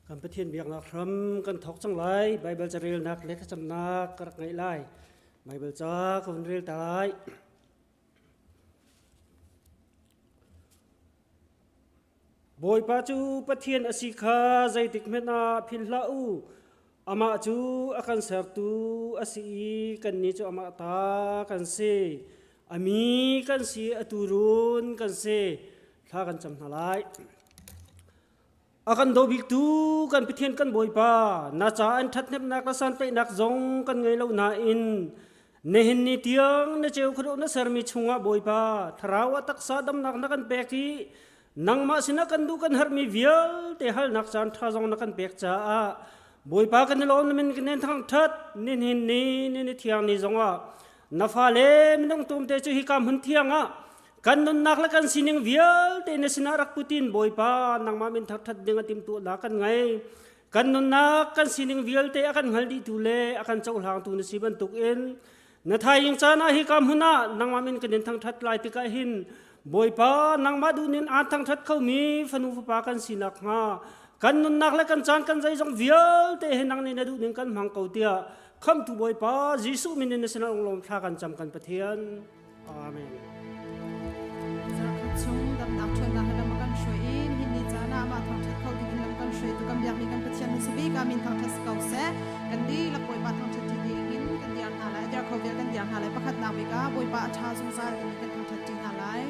Kan Pathian biaknak hram kan thawk cang lai. Baibal carelnak le thlacamnak ka rak ngeih lai. Baibal ca ka vun rel ta lai. Bawipa cu Pathian a si kha zeitik hmanh ah philh hlah u. Amah cu a kan sertu a si i kannih cu amah ta kan si. A mi kan si, a tuurun kan si. Thla kan cam hna lai. A kan daw biktu kan Pathian kan Bawipa, na ca an ṭhathnemhnak le santlaihnak zong kan ngei lo nain nihin ni tiang na ceu khuadawh na sermi chungah Bawipa thlarau a taksa damnak na kan pek i nangmah sinah kan duh kan herhmi vialte halnak caan ṭha zong na kan pek caah Bawipa kan i lawm na min kan in thangṭhat nihin ni ni ni thiang ni zongah na fale minung tumte cu hika hmun thiang ah kan nunnak le kan sining vialte na sinah rak putin Bawipa nangmah min thangṭhat ding a timtuahnak kan ngei. Kan nunnak kan sining vialte a kan hngal dihtu le a kan cohlangtu na si bantukin na thaing caan ah hika hmun ah nangmah min kan in thangṭhat lai tikah hin Bawipa nangmah duhnin aan thangṭhat khomi fanu fapa kan sinak hnga kan nunnak le kan caan kan zeizong vialte hi nang nih na duhning kan hmang ko tiah khamtu Bawipa Jesuh min in na sinah lawm thla kan cam kan Pathian. Amen. Zarhkhat chung damnak ṭhawnnak he lam a kan hruai i nihin ni caan ah amah thangṭhat kho ding in lam kan hruaitu kan biakmi kan Pathian na si bik. Amin thangṭhat si ko seh. Kan dihlak Bawipa thangṭhat ṭi ding in kan diar hna lai. A der kho vial kan diar hna lai. Pakhatnak bik ah Bawipa a ṭha zungzal timi kan thangṭhat ṭi hna lai.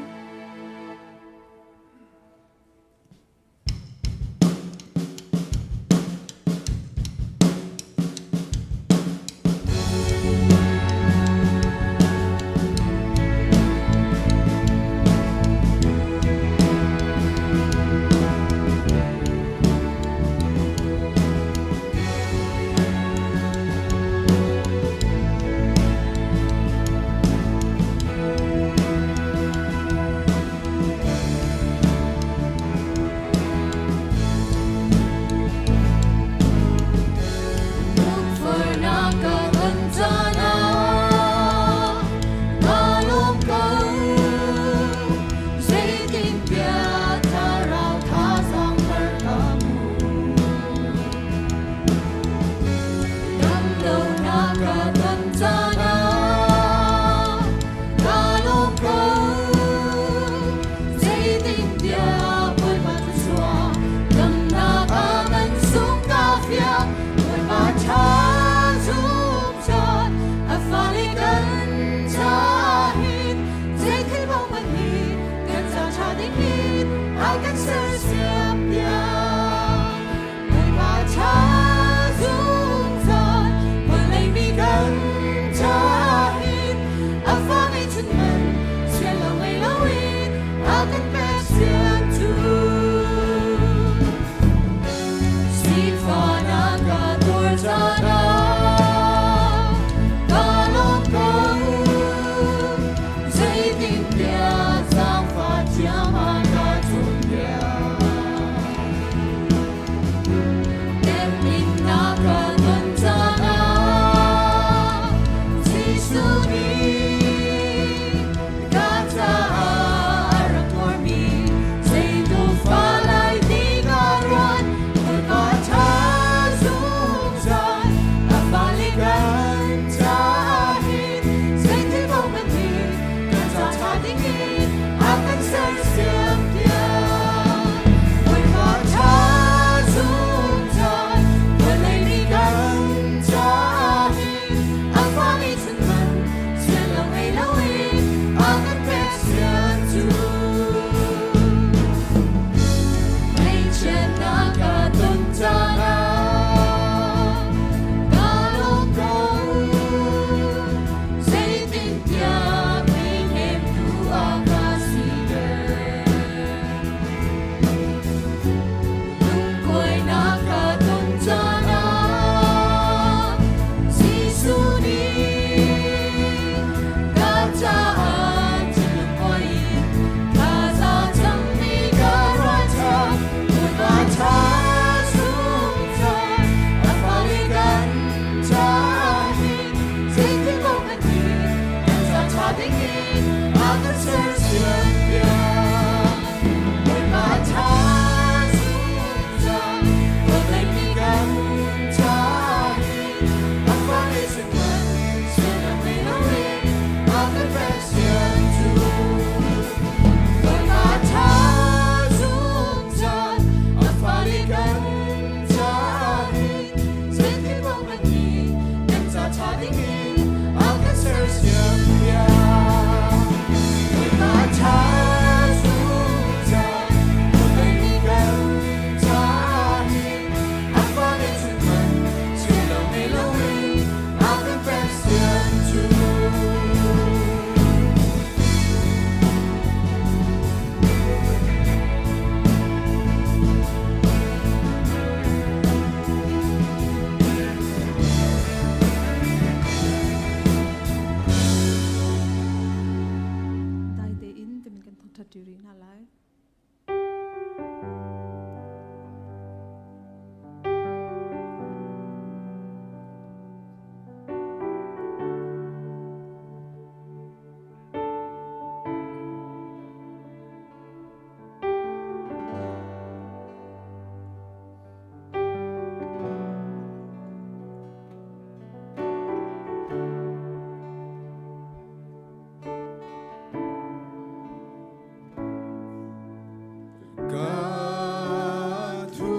Ka thu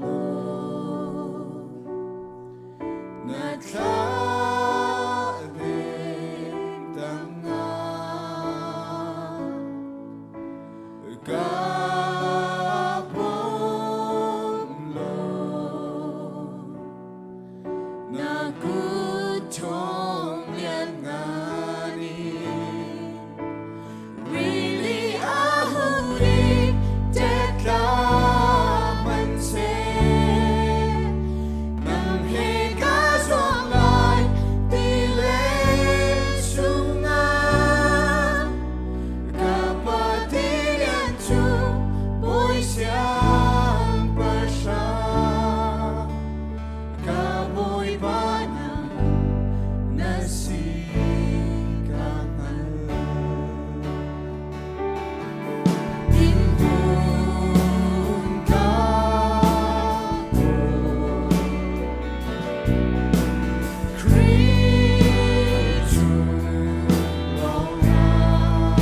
law na thla ding tangah ka pom law na kut ṭhawng lianngan in Rili a huri tetla hmanhseh nang he ka zuang lai ti le chungah ka Pathian cu bawi siangpahrang ka Bawipa nang na si ka hngalh. Innhmun ka kawl, Khrih chung lawngah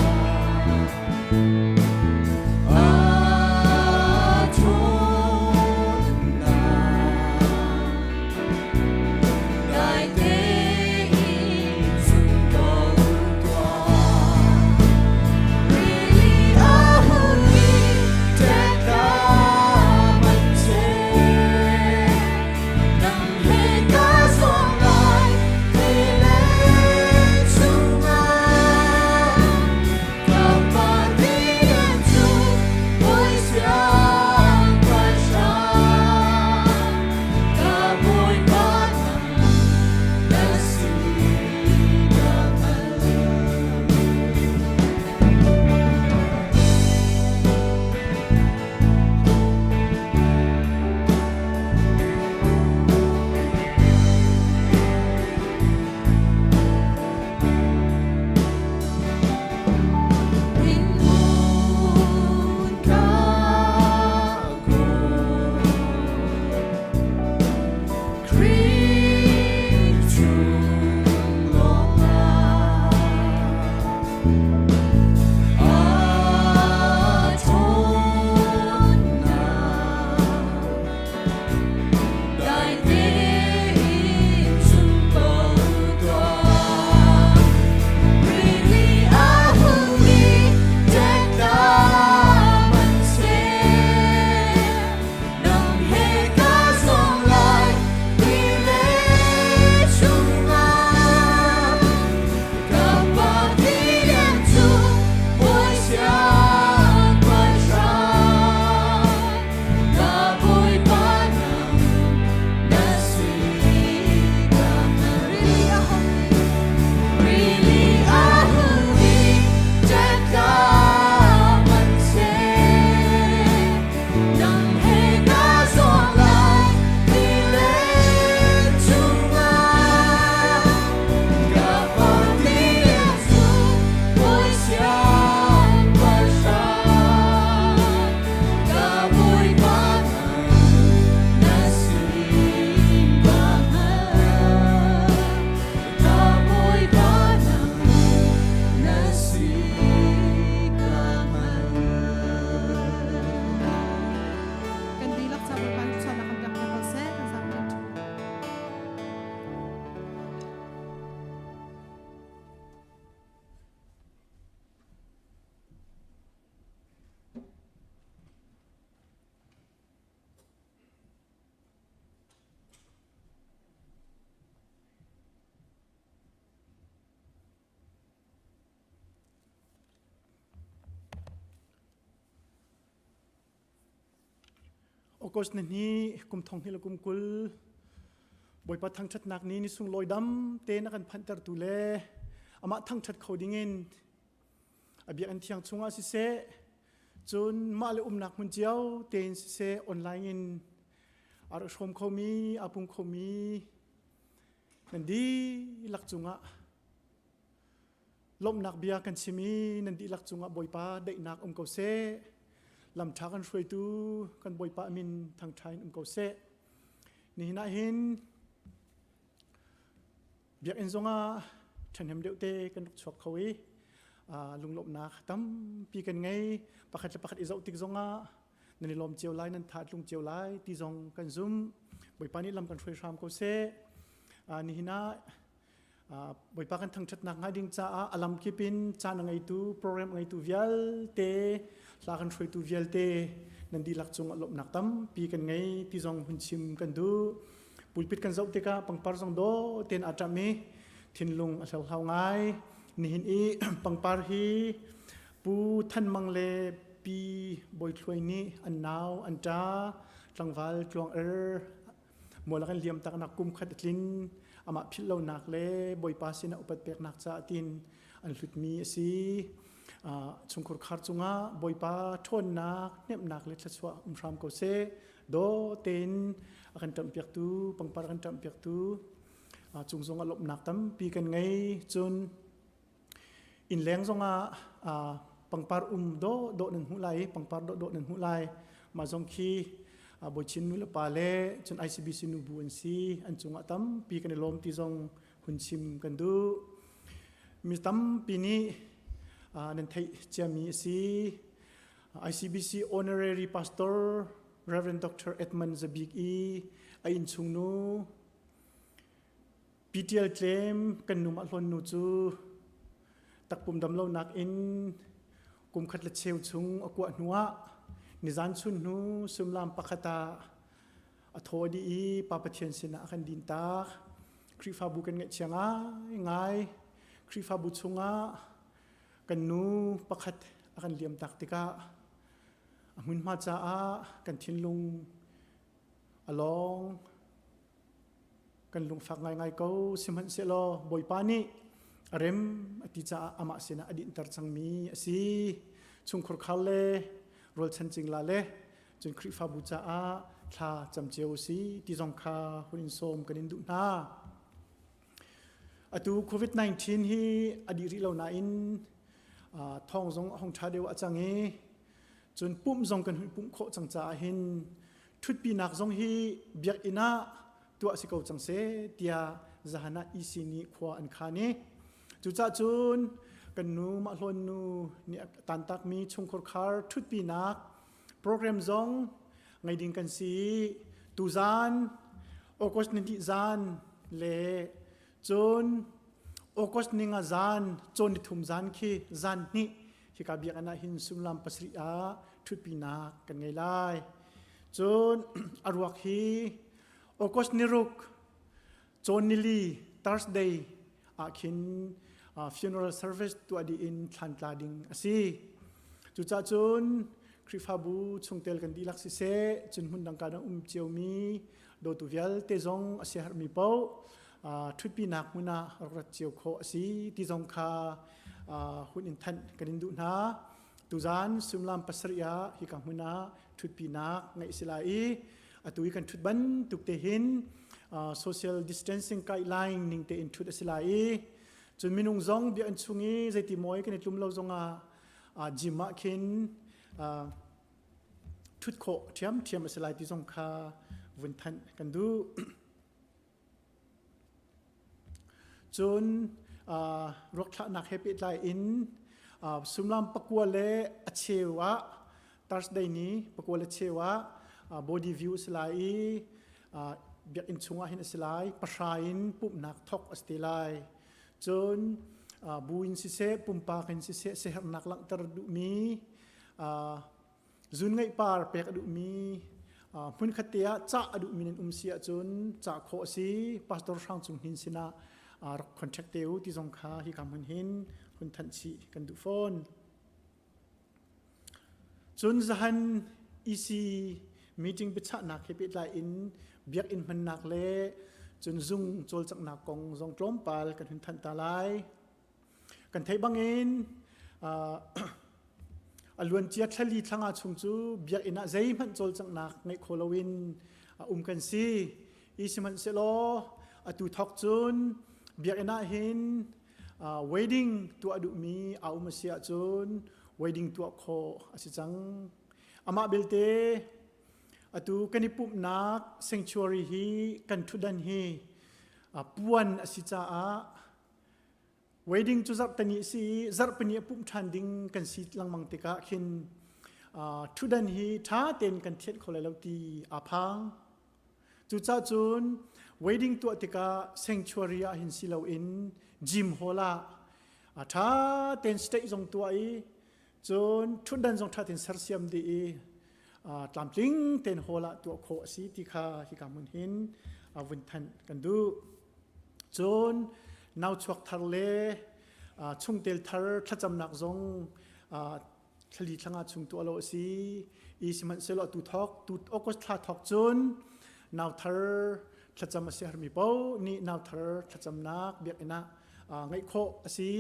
a ṭhawnnak dai tein zum ko tuah. Rili a hurmi ṭekka hmanhseh nang he ka zuang lai tilet chungah ka Pathian cu bawi siangpahrang ka Bawipa nang na si ka hngalh. Innhmun ka kawl, Khrih chung lawngah a ṭhawnnak dai tein zum ko tuah. Rili a hungmi ṭekka hmanhseh nang he ka zuang lai tilet chungah ka Pathian cu bawi siangpahrang ka Bawipa nang na si ka hngalh. Rili a hungmi Rili a hungmi ṭekka hmanhseh nang he ka zuang lai tilet chungah ka Pathian cu bawi siangpahrang ka Bawipa nang na si ka hngalh. Ka Bawipa nang na si ka hngalh. Kan dihlak ca Bawipa nih chuahnak kan pek ko seh kan zapi kan ṭhu. August ni hnih kum thong hnih le kum 20 Bawipa thangṭhatnak ni ni sunglawi dam tein a kan phanhtertu le amah thangṭhat kho dingin a biakinn thiang chungah siseh cun mah le umnak hmun cio tein siseh online in a rak hrawm khomi aa pum khomi nan dihlak cungah lawmhnak bia kan chim i nan dihlak cungah Bawipa daihnak um ko seh. Lamṭha kan hruaitu kan Bawipa min thangṭha in um ko seh. Nihin ah hin biakinn zongah ṭhahnem deuh te kan rak chuak kho i Lunglawmhnak tampi kan ngei. Pakhat le pakhat i zoh tik zongah nan i lawm cio lai, nan tha tlung cio lai ti zong kan zum. Bawipa nih lam kan hruai hram ko seh. Nihin ah Bawipa kan thangṭhatnak hnga ding caah a lamkip in caan a ngeitu, program a ngeitu vialte, hla kan hruaitu vialte nan dihlak cung ah lawmhnak tampi kan ngei ti zong hun chim kan duh. Pulpit kan zoh tikah pangpar zong dawh tein aa ṭamh i thinlung a hlerhlau ngai. Nihin i pangpar hi Pu Than Mang le Pi Bawi Thluai nih an nau an ṭa tlangval Tluang Er Mual a kan liam taknak kum khat a tlin. Amah philh lonak le Bawipa sinah upat peknak caah tiin an hlutmi a si. Chungkhur khar cungah Bawipa ṭhawnnak, hnemhnak le thluachuah um hram ko seh. Daw tein a kan ṭamhpiaktu, pangpar a kan ṭamhpiaktu cung zongah lawmhnak tampi kan ngei. Cun Innleng zongah pangpar um dawhdawh nan hmuh lai i pangpar dawhdawh nan hmuh lai. Mah zong khi Bawichin nu le pa le cun ICBC nubu an si. An cungah tampi kan i lawm ti zong hun chim kan duh. Mi tampi nih nan theih ciami a si. ICBC Honorary Pastor Reverend Dr. Edmund Zabik i a innchungnu Pitial tlem kan nu mah hlawn nu cu takpum damlonak in kum khat le cheu chung a kuah hnuah nizan chun hnu suimilam pakhat ah a thaw dih i Pa Pathian sinah a kan din tak. Khrihfabu kan ngaihchia ngaingai. Khrihfabu chungah kan nu pakhat a kan liam tak tikah a hmunhma caah kan thinlung a lawng. Kan lungfak ngaingai ko. Sihmanhsehlaw Bawipa nih a rem a ti caah amah sinah a dinhter cangmi a si. Chungkhur khar le rualchan cingla le cun Khrihfabu caah thla cam cio si ti zong kha hun in sawm kan in duh hna. Atu COVID-19 hi a dih rih lo nain thawng zong a hung ṭha deuh a cang i cun pumh zong kan hun pumh khawh cang caah hin ṭhutpinak zong hi biakinn ah tuah si ko cang seh tiah zahan ah EC nih khua an khan i cucah cun kan nu Mahlawn nu nih a tantakmi chungkhur khar ṭhutpinak program zong ngei ding kan si tuzan August ni hnih zan le cun August ni nga zan cawn ni thum zan khi zan hnih hika biakinn ah hin suimilam pasarih ah ṭhutpinak kan ngei lai. Cun a ruak hi August ni ruk cawn nili Thursday ah khin funeral service tuah dih in thlan tla ding a si. Cucaah cun Khrihfabu chungtel kan dihlak siseh, cun hmun dang ka dang um ciomi dawtu vialte zong a siaherhmi paoh ṭhutpinak hmun ah rak rat cio khawh a si ti zong kha hun in thanh kan in duh hna. Tuzan suimilam pasarih ah hika hmun ah ṭhutpinak ngeih si lai i atu i kan ṭhut bantuk te hin social distancing guideline ning tein ṭhut a si lai i cun minung zong bia an chung i zeiti mawi kan i tlum lo zongah gym ah khin ṭhut khawh ṭhiamṭhiam a si lai ti zong kha vun thanh kan duh. Cun ruakthlahnak he pehtlai in suimilam pakua le a cheu ah Thursday ni pakua le cheu ah body view a si lai i biakinn chungah hin a si lai pahra in pumhnak thawk a si te lai. Cun bu in siseh pumpak in siseh siaherhnak langhter duhmi Zun ngeih par pek a duhmi hmunkhat te ah cah a duhmi nan um si ahcun cah khawh a si. Pastor Hrang Cung Hnin sinah rak contact te u ti zong kha hika hmun hin hun thanh chih kan duh fawn. Cun zahan EC meeting biachahnak he pehtlai in biakinn hmannak le cun zung cawlcanghnak kong zong tlawmpal kan hun thanh ta lai. Kan theih bangin a luancia thlali thlanga chung cu biakinn ah zeihmanh cawlcanghnak ngeih kho loin um kan si. I sihmanhsehlaw atu thawk cun biakinn ah hin wedding tuah duhmi a um a si ahcun wedding tuah khawh a si cang. Amah belte atu kan i pumhnak sanctuary hi kan ṭhutdan hi puan a si caah. Wedding cu zarhteni a si i zarhpini a pumh ṭhan ding kan si lengmang tikah khin ṭhutdan hi ṭha tein kan thianh kho lai lo ti aa phang. Cucaah cun wedding tuah tikah sanctuary ah hin si loin gym hall ah ṭha tein stage zong tuah i cun ṭhutdan zong ṭha tein sersiam dih i tlamtling tein hall ah tuah khawh a si ti kha hika hmun hin vun thanh kan duh. Cun nauchuak thar le chungtel thar thlacamnak zong thlali thlanga chung tuah lo a si i sihmanhsehlaw tu thawk tu August thla thawk cun nau thar thlacam a si harmi paoh nih nau thar thlacamnak biakinn ah ngeih khawh a si.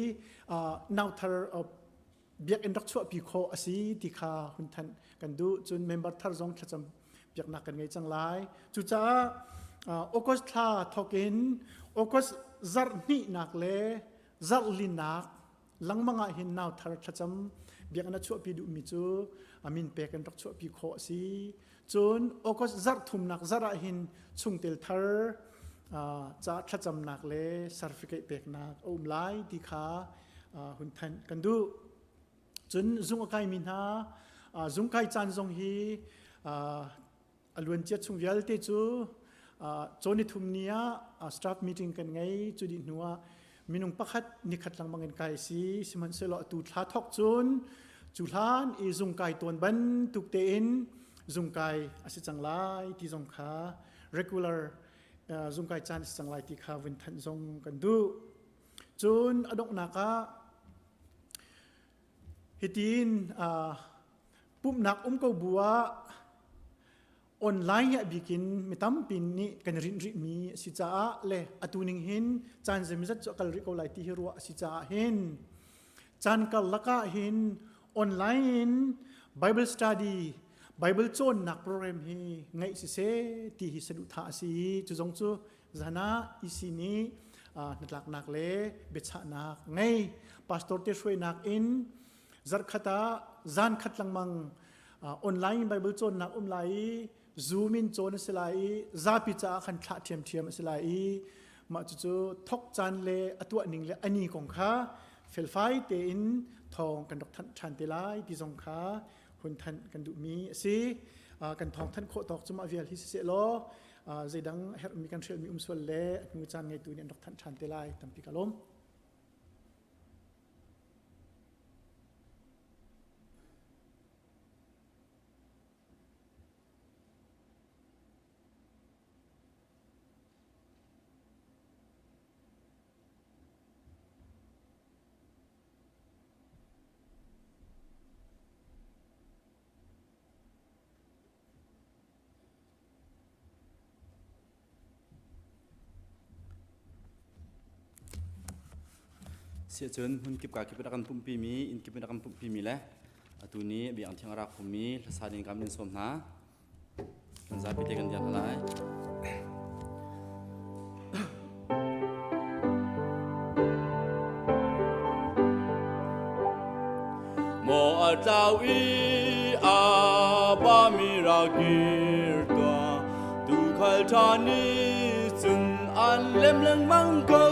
Nau thar biakinn rak chuahpi khawh a si ti kha hun thanh kan duh. Cun member thar zong thlacam piaknak kan ngei cang lai. Cucaah August thla thawk in August zarh hnihnak le zarh linak lengmang ah hin nau thar thlacam biakinn a chuahpi duhmi cu a min pek in rak chuahpi khawh a si. Cun August zarh thumnak zarh ah hin chungtel thar ca thlacamnak le certificate peknak a um lai ti kha hun thanh kan duh. Cun zung a kaimi hna zung kai caan zong hi a luancia chung vialte cu cawn thum ni ah staff meeting kan ngei. Cu dih hnu ah minung pakhat nikhat lengmang in kai si. Sihmanhsehlaw atu thla thok cun cu hlan i zung kai tawn bantuk tein zung kai a si cang lai ti zong kha, regular zung kai caan a si cang lai ti kha vun thanh zong kan duh. Cun a donghnak ah hitin pumhnak um ko bu ah online ah bikin mi tampi nih kan rinh rihmi a si caah le atu ning hin caan zeimazat cu a kal rih ko lai ti hi ruah a si caah hin caan karlak ah hin online in Bible study, Bible cawnnak program hi ngeih siseh ti hi saduhthah a si i cu zong cu zan ah EC nih hnatlaknak le biachahnak ngei pastor te hruainak in zarhkhat ah zan khat lengmang online Bible cawnnak um lai i Zoom in cawn a si lai i zapi caah khan thlah ṭhiamṭhiam a si lai i mah cucu thok caan le a tuah ning le ani kong kha felfai tein thawng kan rak thanh ṭhan te lai ti zong kha hun thanh kan duhmi a si. Kan thawng thanh khawh tawk cu mah vial hi siseh law zeidang herhmi kan hrialmi um sual le hnu caan ngeitu nih an rak thanh ṭhan te lai. Tampi ka lawm. Siahcun hmun kip ka kip in a kan pumhpimi, inn kip in a kan pumhpimi le atu ni biakinn thiang a rak khummi hlasa ding kam in sawm hna. Kan zapi te kan dir hna lai. Maw a tlau i a ba mi ra kir tuah, tuukhal ṭha nih cun an lem lengmang ko.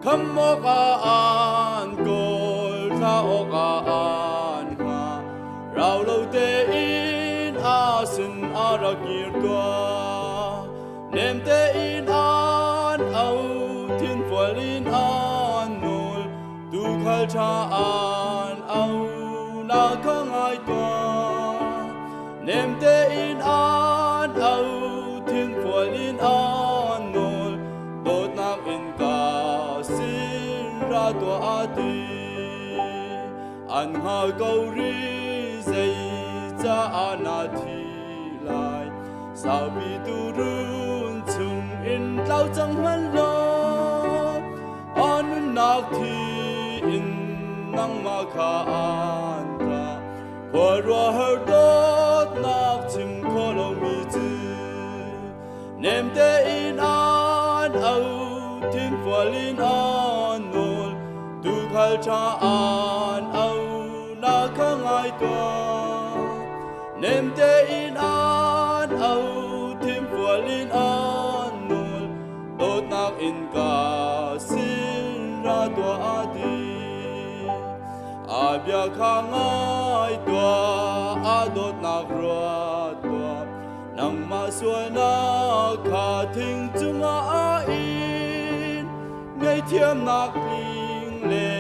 Kham awkah an kawl, thlah awkah an hngah, rau lo tein a sin a rak kir tuah. Nem tein an au, thinfual in an nawl, tuukhal ṭha an au, na ka ngai tuah. Nem tein an au, thinfual in an nawl, dawtnak in ka sin ra tuah a ti. An hngal ko rih zei caah na thi lai. Saupi turun chung in tlau cang hmanh law, a nunnak thi in nangmah kha an ra. Khuaruahhar dawtnak chim kho lomi cu nem tein an au, thinfual in an nawl, tuukhal ṭha an au na kha ngai tuah. Nem tein an au, thinfual in an nawl, dawtnak in ka sin ra. A bia kha ngai tuah, a dawtnak ruat tuah. Nangmah sualnak kha thing cungah a in. Ngaihthiamnak tling le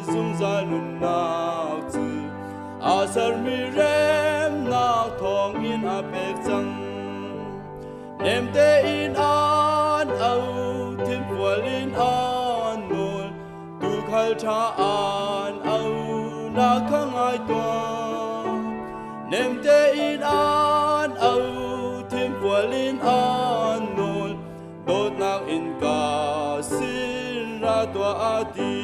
zungzal nunnak cu a sermi remnak thawngin a pek cang. Nem tein an au, thinfual in an nawl, tuukhal ṭha an au, na kha ngai tuah. Nem tein an au, thinfual in an nawl, dawtnak in ka sin ra tuah a ti.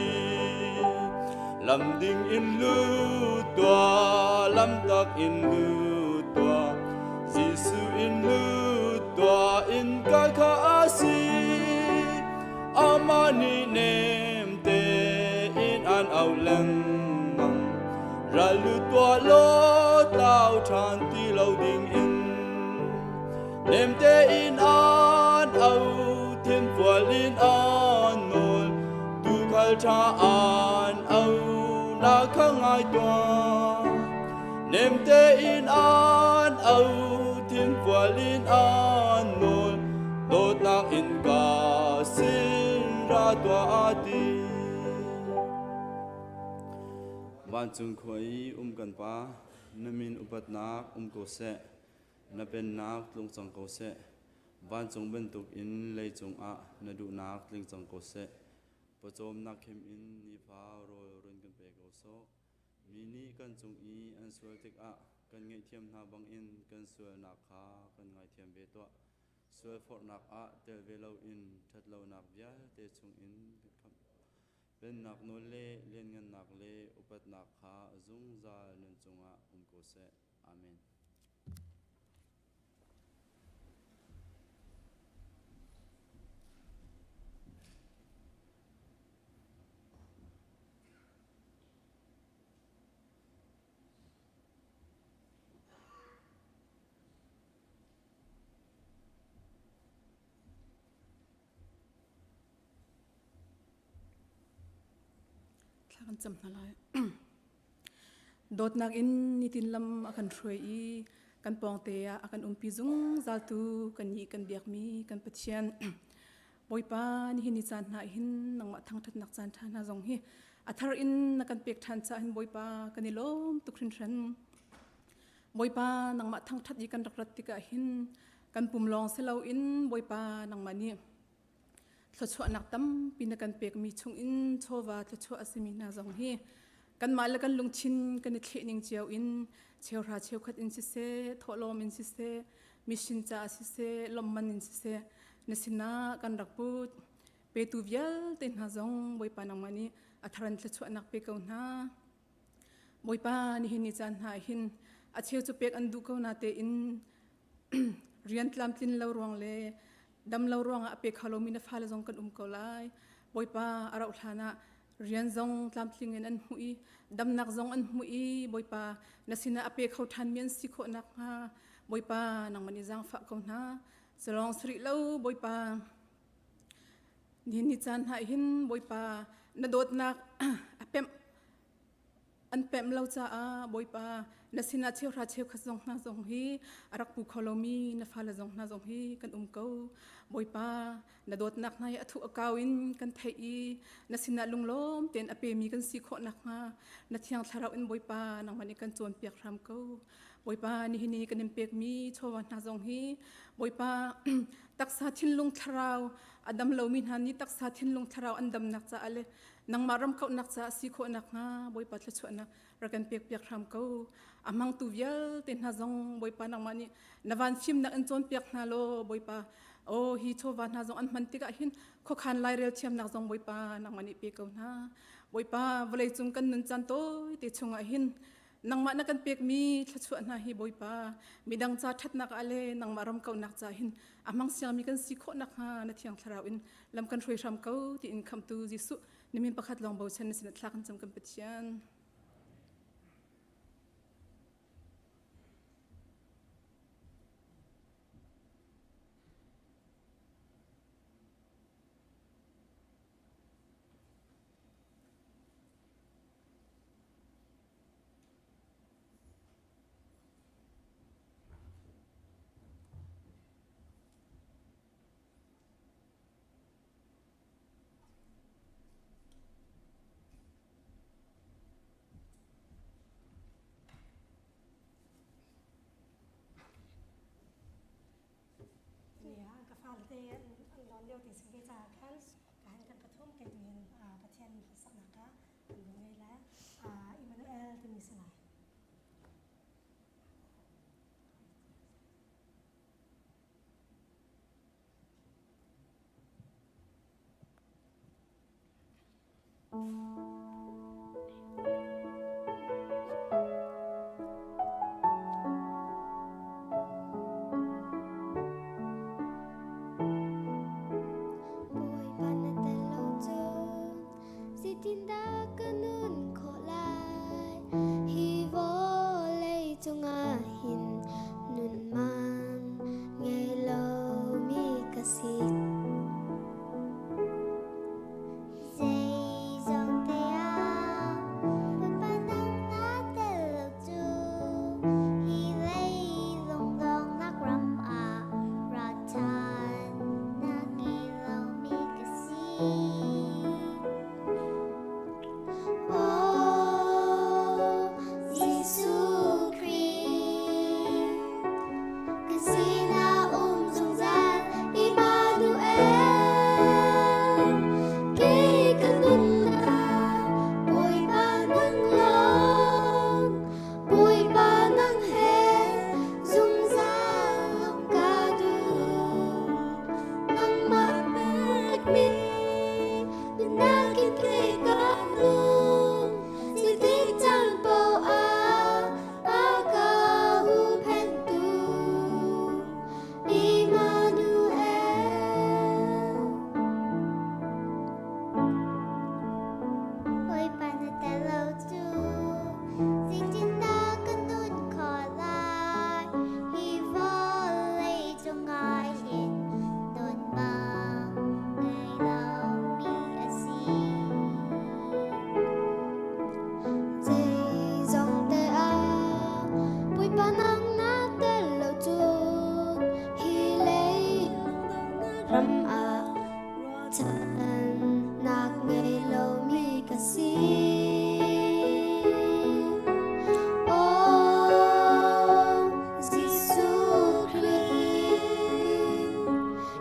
Lam ding in lut tuah, lam tak in lut tuah, Jesuh in lut tuah, innka kha a si. Amah nih nem tein an auh lengmang. Ral lut tuah law tlau ṭhan ti lo ding in. Nem tein an au, thinfual in an nawl, tuukhal ṭha an au, na kha ngai tuah. Nem tein an au, thinfual in an nawl, dawtnak in ka sin ra tuah a ti. Vancung khua i um kan Pa, na min upatnak um ko seh. Na pennak tlung cang ko seh. Vancung bantuk in leicung ah na duhnak tling cang ko seh. Pawcawmnak khim in nifa rawl run kan pe ko sawh. Mi nih kan cung i an sual tikah kan ngaihthiam hna bangin kan sualnak kha kan ngaithiam ve tuah. Sual forhnak ah tel ve loin ṭhatlonak vialte chungin kan khamh. Pennak nawl le lianngannak le upatnak kha zungzal nan cungah um ko seh. Amen. Thla kan cam hna lai. Dawtnak in nitin lam a kan hruai i kan pawngte ah a kan umpi zungzaltu kannih kan biakmi kan Pathian. Bawipa nihin ni caan hna hin nangmah thangṭhatnak caan ṭha hna zong hi a thar in na kan pek ṭhan caah hin Bawipa kan i lawm tuk hringhran. Bawipa nangmah thangṭhat i kan rak rat tikah hin kan pum lawng si loin Bawipa nangmah nih thluachuahnak tampi na kan pekmi chungin chawva thluachuah a simi hna zong hi kanmah le kan lungthin kan i thlehning cio in cheuhra cheukhat in siseh thawhlawm in siseh mission caah siseh lawmman in siseh na sinah kan rak put petu vialte hna zong Bawipa nangmah nih a tharan thluachuahnak pe ko hna Bawipa nihin ni caan hna hin a cheu cu pek an duh ko na tein rian tlamtlin lo ruang le dam lo ruangah a pe kho lomi na fale zong kan um ko lai. Bawipa a rauh hlan ah rian zong tlamtling in an hmuh i damnak zong an hmuh i Bawipa na sinah a pe kho ṭhanmi an si khawh nakhnga Bawipa nangmah nih zaangfah ko hna. Culawng si rih lo Bawipa nihin ni caan hna hin Bawipa na dawtnak a pemh An pemh lo caah Bawipa na sinah cheuhra cheukhat zong hna zong hi a rak pu kho lomi na fale zong hna zong hi kan um ko. Bawipa na dawtnak hna hi a thuh a kau in kan theih i na sinah lunglawm tein a pemi kan si khawh nakhnga na thiang thlarau in Bawipa nangmah nih kan cawnpiak hram ko. Bawipa nihin ni kan in pekmi chawva hna zong hi Bawipa taksa thinlung thlarau a dam lomi hna nih taksa thinlung thlarau an damnak caah le nangmah ram kauhnak caah si khawh nakhnga Bawipa thluachuahnak rak kan pekpiak hram ko. A hmangtu vialte hna zong Bawipa nangmah nih na van fimnak in cawnpiak hna law Bawipa oh hi chawva hna zong an hman tikah hin khuakhan lairel thiamnak zong Bawipa nangmah nih pe ko hna. Bawipa vawleicung kan nun caan tawite chungah hin nangmah na kan pekmi thluachuah hna hi Bawipa midang ca ṭhatnak ah le nangmah ram kauhnak ca hin a hmang siangmi kan si khawh nakhnga na thiang thlarau in lam kan hruai hram ko tiin khamtu Jesuh na min pakhat lawng bochan na sin thla kan cam kan Pathian. te an lawn lio te si ve caah khan ka han kan pathum kei tu hin Pathian hlasaknak kha kan vun ngei lai. Emmanuel timi si lai. Bawipa na tel lo cun zeitindah ka nun khawh lai? Hi vawlei cungah hin nun man ngei lomi ka si. Zeizong te ah Bawipa nang na tel lo cu hi leilung donghnak ram ah ra ṭhan na ngei lomi ka si. Oh, Jesuh Khrih, ka sinah um zungzal Immanuel. Kei ka nunnak Bawipa nang lawng, Bawipa nang he zungzal um ka duh. Nangmah pekmi nunnak in kei ka nung, zeitik caan paoh ah a ka huhphenhtu. Immanuel. Bawipa na tel lo cu zeitindah ka nun khawh lai? Hi vawlei cungah hin nunnak ngei lomi a si. Zeizong te ah Bawipa nang na tel lo cun hi lei ram ah ruahchannak ngei lomi ka si. Oh, Jesuh Khrih,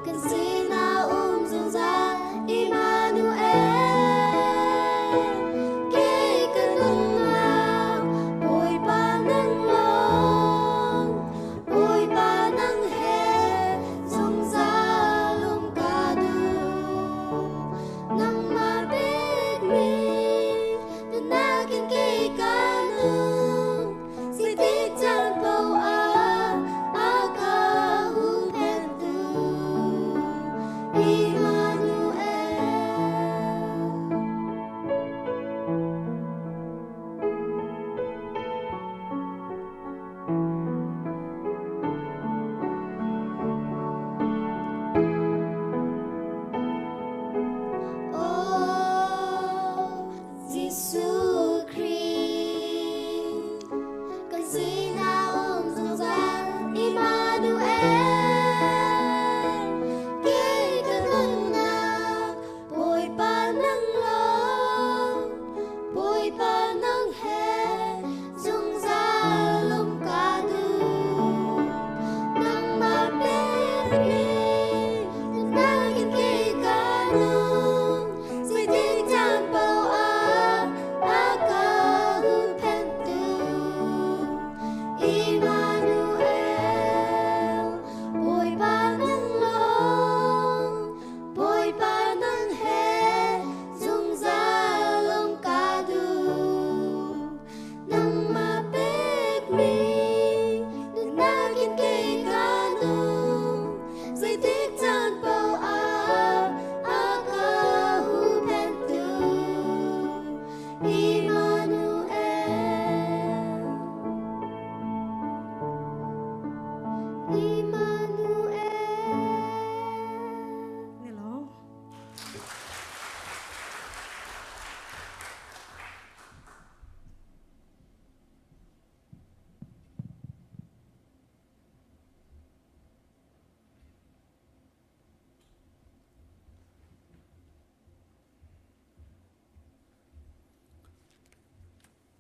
kan sinah um zungzal Immanuel. Kei ka nunnak Bawipa nang lawng, Bawipa nang he zungzal um ka duh. Nangmah pekmi nunnak in kei ka nung, zeitik caan paoh ah a ka huhphenhtu. Immanuel. Oh, Jesuh Khrih, kan sinah um zungzal Immanuel. Kei ka nunnak Bawipa nang lawng, Bawipa nang he zungzal um ka duh. Nangmah pekmi nunnak in kei ka nung, zeitik caan paoh ah a ka huhphenhtu. Immanuel, Bawipa nang lawng, Bawipa nang he zungzal um ka duh. Nangmah pekmi nunnak in kei ka nung, zeitik caan paoh ah a ka huhphenhtu. Immanuel. Immanuel. Hello.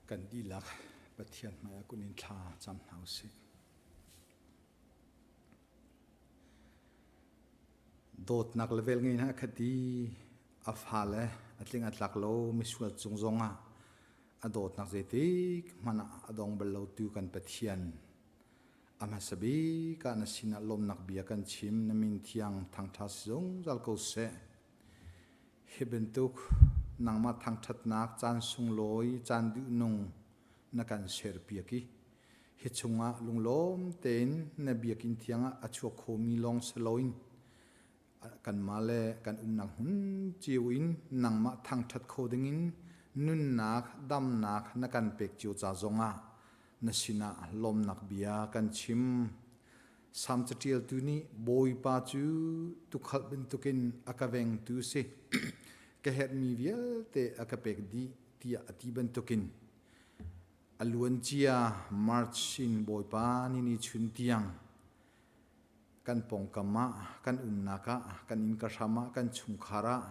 Kan dihlak Pathian hmaiah kun in thla cam hna usih. Dawtnak le velngei hna a khat i a fale a tling a tlak lo misual cung zongah a dawtnak zeitik hmanh ah a dong bal lotu kan Pathian. A hmasa bik ah na sinah lawmnak bia kan chim, na min thiang thangṭha si zungzal ko seh. Hi bantuk nangmah thangṭhatnak caan sunglawi, caan duhnung na kan serpiak i hi chungah lunglawm tein na biakinn thiang ah a chuak khomi lawng si loin kanmah le kan umnak hmun cio in nangmah thangṭhat kho dingin nunnak damnak na kan pek cio ca zongah na sinah lawmnak bia kan chim. Salm caṭialtu nih Bawipa cu tuukhal bantukin a ka vengtu si. Ka herhmi vialte a ka pek dih tiah a ti bantukin a luancia March in Bawipa ni ni chun tiang kan pawngkam ah, kan umnak ah, kan innka hram ah, kan chungkhar ah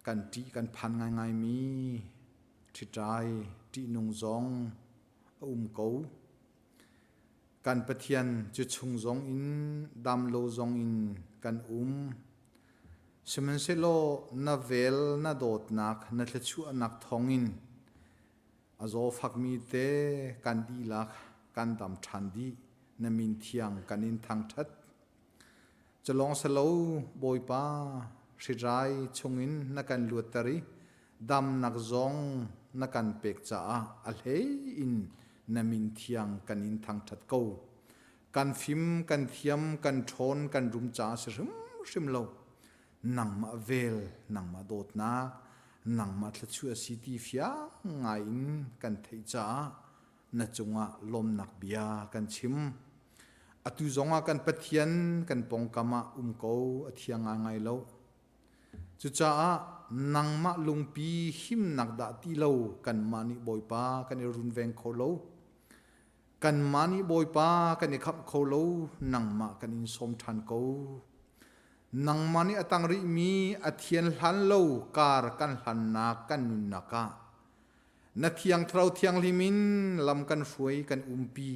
kan ṭih kan phan ngaingaimi ṭhiṭai ṭihnung zong a um ko. Kan Pathian cu chung zong in dam lo zong in kan um. Sihmanhsehlaw na vel na dawtnak na thluachuahnak thawngin a zawfakmi te kan dihlak kan dam ṭhan dih. Na min thiang kan in thangṭhat. Culawng silo Bawipa hritrai chungin na kan luatter i damnak zong na kan pek caah a hlei in na min thiang kan in thangṭhat ko. Kan fim, kan thiam, kan ṭhawn, kan rum caah si hrimhrim lo. Nangmah vel, nangmah dawtnak, nangmah thluachuah si ti fiang ngai in kan theih caah na cungah lawmnak bia kan chim. Atu zongah kan Pathian kan pawngkam ah um ko a thiang ngai lo. Cucaah nangmah lungpi himnak dah ti lo kanmah nih Bawipa kan i runveng kho lo. Kanmah nih Bawipa kan i khamh kho lo, nangmah kan in sawm ṭhan ko. Nangmah nih a tang rihmi a thian hlan lo kar kan hlannak kan nunnak ah na thiang thlarau thianghlim in lam kan hruai kan umpi.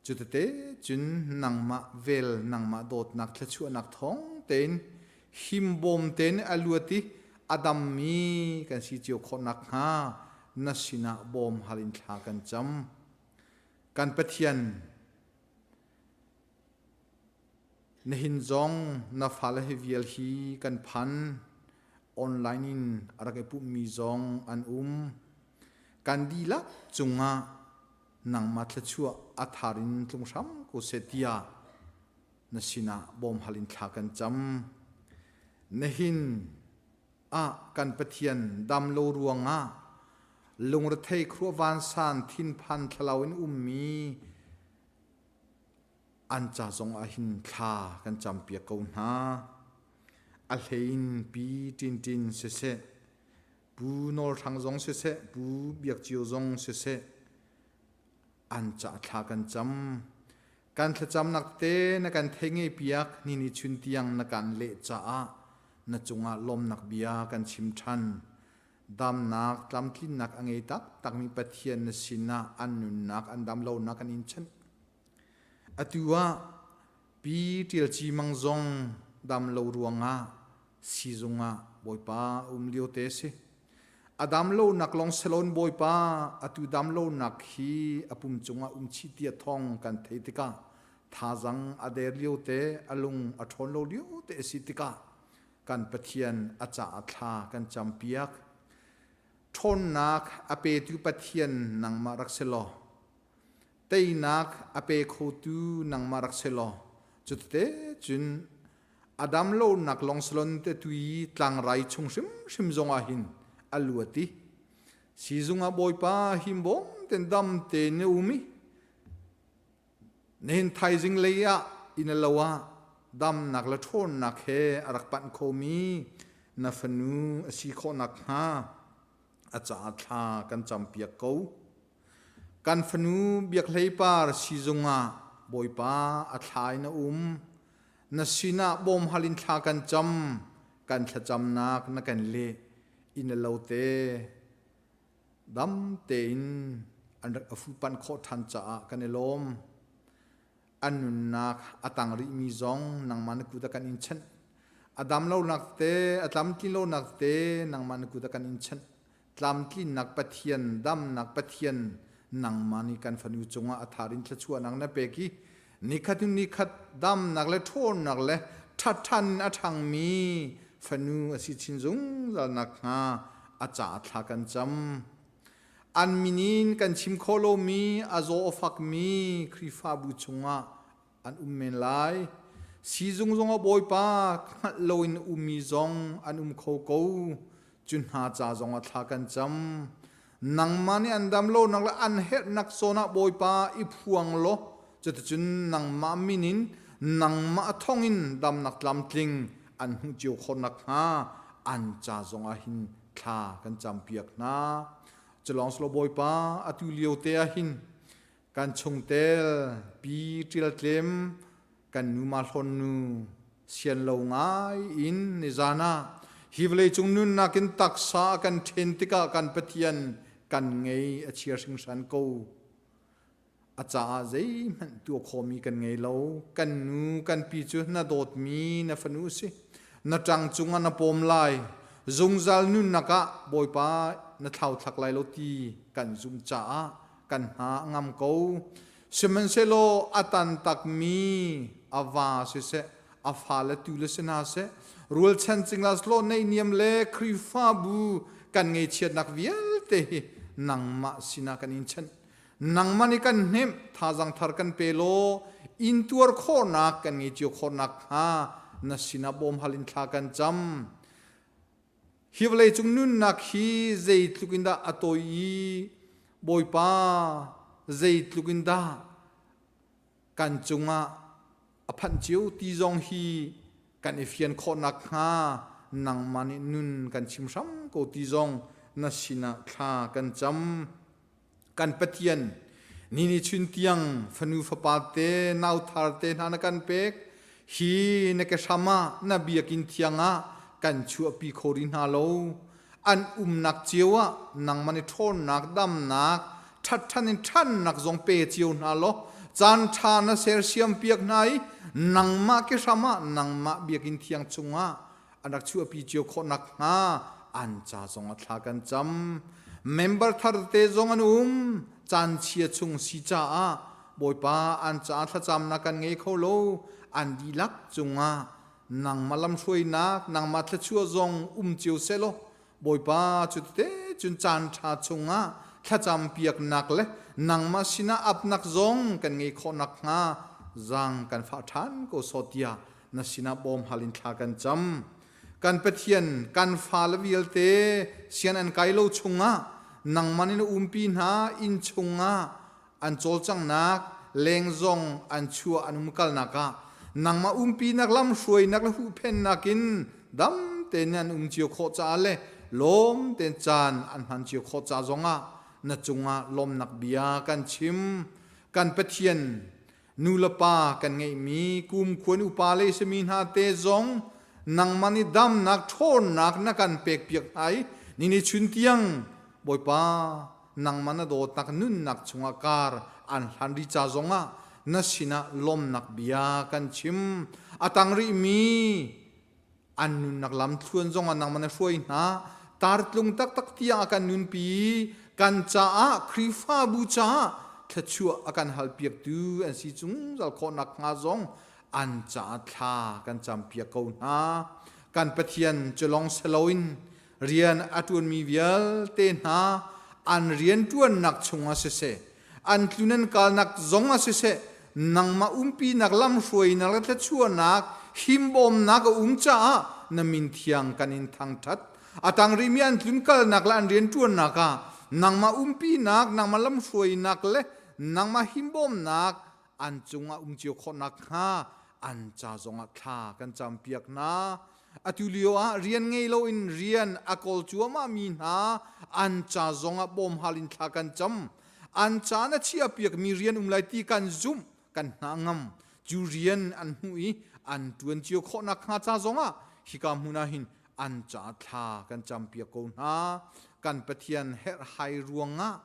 Cutete cun nangmah vel nangmah dawtnak thluachuahnak thawng tein himbawm tein a luat i a dammi kan si cio khawh nakhnga na sinah bawm hal in thla kan cam. Kan Pathian, nihin zong na fale hi vial hi kan phan. Online in a rak i pumhmi zong an um. Kan dihlak cungah nangmah thluachuah a thar in tlung hram ko seh tiah na sinah bawm hal in thla kan cam. Nihin ah kan Pathian dam lo ruangah lungrethei khuah vansan thinphan thlalau in ummi an ca zong ah hin thla kan campiak ko hna. A hlein pi Tintin siseh, Pu Nawl Hrang zong siseh, Pu Biak Cio zong siseh, an ca thla kan cam. Kan thlacamnak te na kan thei ngei piak ni ni chun tiang na kan leh caah na cungah lawmnak bia kan chim ṭhan. Damnak tlamtlinnak a ngei taktakmi Pathian na sinah an nunnak an dam lonak kan in chanh. Atu ah Pi Ṭial Ci Mang zong dam lo ruangah siizung ah Bawipa um lio te si. A dam lonak lawng selon Bawipa atu dam lonak hi a pum cungah um chih tia thawng kan theih tikah thazang a der lio te a lung a ṭhawn lo lio te a si tikah kan Pathian a caah thla kan campiak. Ṭhawnnak a petu Pathian nangmah rak si law teinak a pe khotu nangmah rak si law cutete cun a dam lonak lawngsalon te tui tlangrai chung hrimhrim zong ah hin a luat i sizung ah Bawipa himbawm ten dam te ne um i nihin thaizing lei ah inn a lo ah damnak le ṭhawnnak he a rak panh khomi na fanu a si khawh nakhnga a caah thla kan campiak ko. Kan fanu Biak Hlei Par siizung ah Bawipa a thla in a um. Na sinah bawmhal in thla kan cam. Kan thlacamnak na kan leh. Inn a lo te. Dam tein an rak a fuhpanh khawh ṭhan caah kan i lawm. An nunnak a tang rihmi zong nangmah na kut ah kan in chanh. A dam lonak te, a tlamtlin lonak te nangmah na kut ah kan in chanh. Tlamtlinnak Pathian, damnak Pathian, nangmah nih kan fanu cungah a thar in thluachuahnak na pek i nikhat in nikhat damnak le ṭhawnnak le ṭhatṭhan in a ṭhangmi fanu a si chin zungzal nakhnga a caah thla kan cam. An min in kan chim khawh lomi a zaw a fakmi Khrihfabu chungah an um men lai. Sizung zongah Bawipa hngalh loin ummi zong an um kho ko. Cu hna ca zongah thla kan cam. Nangmah nih an dam lonak le an herhnak zawn ah Bawipa i phuang law cuticun nangmah min in nangmah thawngin damnak tlamtling an hmuh cio khawh nakhnga an ca zongah hin thla kan campiak hna. Culawng silo Bawipa atu lio te ah hin kan chungtel pi ṭial tlem kan nu ma hlawn nu sian lo ngai in nizan ah hi vawlei cung nunnak in taksa a kan ṭhen tikah kan Pathian kan ngei a chia hringhran ko. A caah zeihmanh tuah khawhmi kan ngei lo. Kan nu kan pi cu na dawtmi na fanu a si. Na ṭang cungah na pawm lai. Zungzal nunnak ah Bawipa na thlauthlak lai lo ti kan zumh caah kan hna a ngam ko. Sihmanhsehlaw a tantakmi a va siseh, a fale tu le si hna seh, rualchan cingla slaw neihniam le Khrihfabu kan ngeichiatnak vialte hi nangmah sinah kan in chanh. Nangmah nih kan hnemh, thazang thar kan pe law, intuar khawhnak kan ngei cio khawhnak hnga na sinah bawmhal in thla kan cam. Hi vawleicung nunnak hi zeitluk in dah a tawi i Bawipa zeitluk in dah kan cungah a phanh cio ti zong hi kan i fian khawh nakhnga nangmah nih nun kan chim hram ko ti zong na sinah thla kan cam. Kan Pathian, ni ni chun tiang fanu fapa te nauthar te hna na kan pek. Hi na ke hram ah na biakinn thiang ah kan chuahpi kho rih hna lo. An umnak cio ah nangmah nih ṭhawnnak, damnak, ṭhatṭhan in ṭhannak zong pe cio hna law caan ṭha na sersiam piak hna i nangmah ke hram ah nangmah biakinn thiang chungah an rak chuahpi cio khawh nakhnga an ca zong ah thla kan cam. Member thar tete zong an um. Caan chia chung si caah Bawipa an caah thlacamnak kan ngei kho lo. An dihlak cungah nangmah lamhruainak, nangmah thluachuah zong um cio sehlaw Bawipa cu tete cun caan ṭha chungah thlacam piaknak le nangmah sinah apnak zong kan ngei khawh nakhnga zaang kan fah ṭhan ko sawh tiah na sinah bawm hal in thla kan cam. Kan Pathian, kan fale vialte sian an kai lo chungah nangmah nih na umpi hna inn chungah an cawlcanghnak leng zong an chuah an umkalnak ah nangmah umpinak lamhruainak le huhphennak in dam tein an um cio khawh caah le lawm tein caan an hman cio khawh ca zongah na cungah lawmnak bia kan chim. Kan Pathian, nu le pa kan ngeihmi kumkhuan upa le sami hna te zong nangmah nih damnak ṭhawnnak na kan pekpiak hna i ni ni chun tiang Bawipa nangmah na dawtnak nunnak chungah kar an hlan ri ca zongah na sinah lawmnak bia kan chim. A tang rihmi an nunnak lamthluan zongah nangmah na hruai hna. Tartlung taktak tiang a kan nunpi. Kan caah Khrihfabu caah thluachuah a kan halpiaktu an si zungzal khawh nakhnga zong an caah thla kan campiak ko hna. Kan Pathian cu lawng si loin rian a ṭuanmi vialte hna an rianṭuannak chungah siseh, an tlun an kalnak zongah siseh, nangmah umpinak lamhruainak le thluachuahnak himbawmnak a um caah na min thiang kan in thangṭhat. A tang rihmi an tlunkalnak le an rianṭuannak ah nangmah umpinak, nangmah lamhruainak le nangmah himbawmnak an cungah um cio khawh nakhnga an ca zongah thla kan campiak hna. Atu lio ah rian ngei loin rian a kawl cuahmahmi hna an ca zongah bawmhal in thla kan cam. An ca na chiahpiakmi rian um lai ti kan zumh, kan hna ngam. Cu rian an hmuh i an ṭuan cio khawh nakhnga ca zongah hika hmun ah hin an ca thla kan campiak ko hna. Kan Pathian herhhai ruangah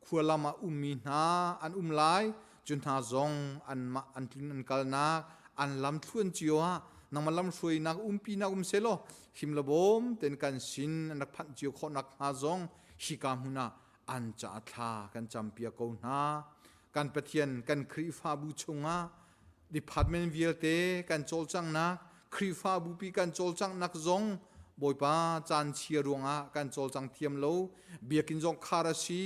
khualam ah ummi hna an um lai. Cu hna zong anmah an tlun an kalnak an lam thluan cio ah nangmah lam hruainak umpinak um selaw him le bawm ten kan sin an rak phanh cio khawhnak hnga zong hika hmun ah an ca thla kan campiak ko hna. Kan Pathian kan Khrihfabu chungah department vialte kan cawlcanghnak Khrihfabu pi kan cawlcanghnak zong Bawipa caan chia ruangah kan cawlcang thiam lo. Biakinn zong khar a si.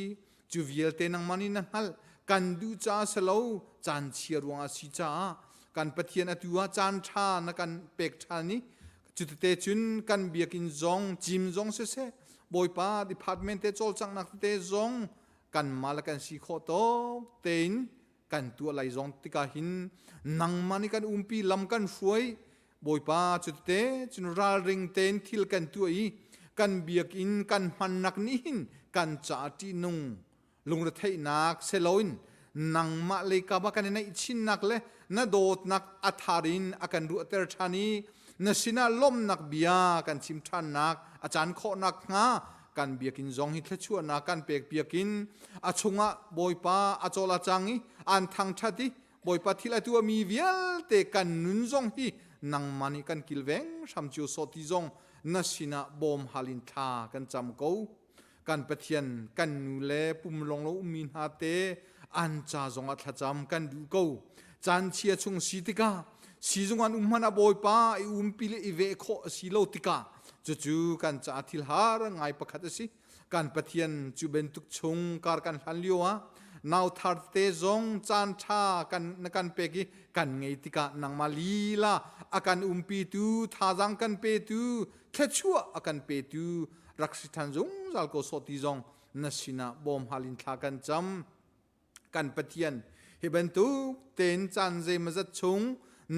Cu vialte nangmah nih na hngalh. Kan duh caah si lo, caan chia ruangah si caah kan Pathian atu ah caan ṭha na kan pek ṭhan i cutete cun kan biakinn zong cim zong siseh Bawipa department te cawlcanghnak tete zong kanmah le kan si khawh tawk tein kan tuah lai zong tikah hin nangmah nih kan umpi lam kan hruai Bawipa cutete cun ralring tein thil kan tuah i kan biakinn kan hmannak nih hin kan caah ṭihnung lungretheihnak seloin nangmah leikap ah kan i naih chinnak le na dawtnak a thar in a kan ruahter ṭhan i na sinah lawmhnak bia kan chim ṭhannak a caan khawhnak hnga kan biakinn zong hi thluachuahnak kan pek biakinn a chungah Bawipa a cawl a cang i an thangṭhat i Bawipa thil a tuahmi vialte kan nun zong hi nangmah nih kan kilveng hram cio sawh ti zong na sinah bawm hal in thla kan cam ko. Kan Pathian kan nu le pum lawng lo ummi hna te an ca zongah thlacam kan duh ko. Caan chia chung si tikah sizung an um hmanh ah Bawipa i umpi le i veh khawh a si lo tikah cucu kan caah thil har ngai pakhat a si. Kan Pathian cu bantuk chung kar kan hlan lio ah nauthar te zong caan ṭha kan na kan pek i kan ngei tikah nangmah lila a kan umpitu thazaang kan petu thluachuah a kan petu rak si ṭhan zungzal ko sawh ti zong na sinah bawm hal in thla kan cam. Kan Pathian hi bantuk tein caan zeimazat chung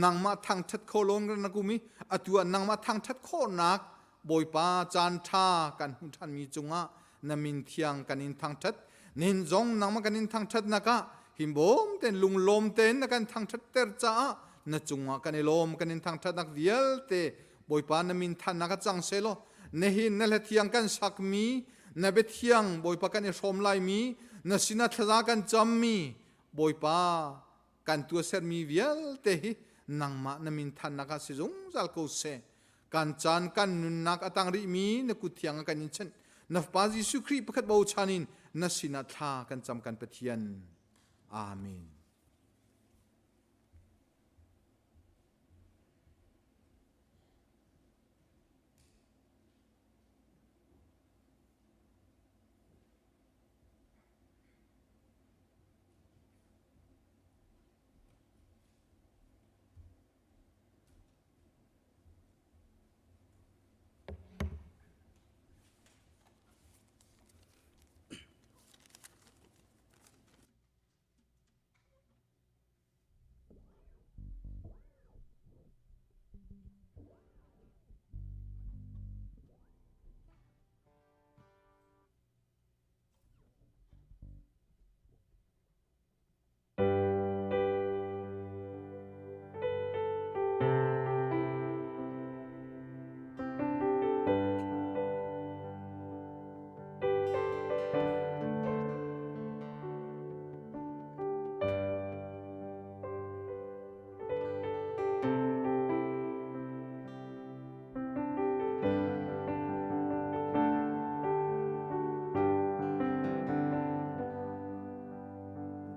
nangmah thangṭhat kho lawn na kum i atu ah nangmah thangṭhat khawhnak Bawipa caan ṭha kan hmuh ṭhanmi cungah na min thiang kan in thangṭhat. Nihin zong nangmah kan in thangṭhatnak ah himbawm tein lunglawm tein na kan thangṭhat ter caah na cungah kan i lawm kan in thangṭhatnak vialte Bawipa na min thannak ah cang sehlaw nihin na hla thiang kan sakmi na biathiang Bawipa kan i hrawm laimi na sinah thlaza kan cammi Bawipa kan tuahsermi vialte hi nangmah na min thannak ah si zungzal ko seh. Kan caan kan nunnak a tang rihmi na kut thiang ah kan in chanh. Na Fapa Jesuh Khrih pakhat bochan in na sinah thla kan cam kan Pathian. Amen.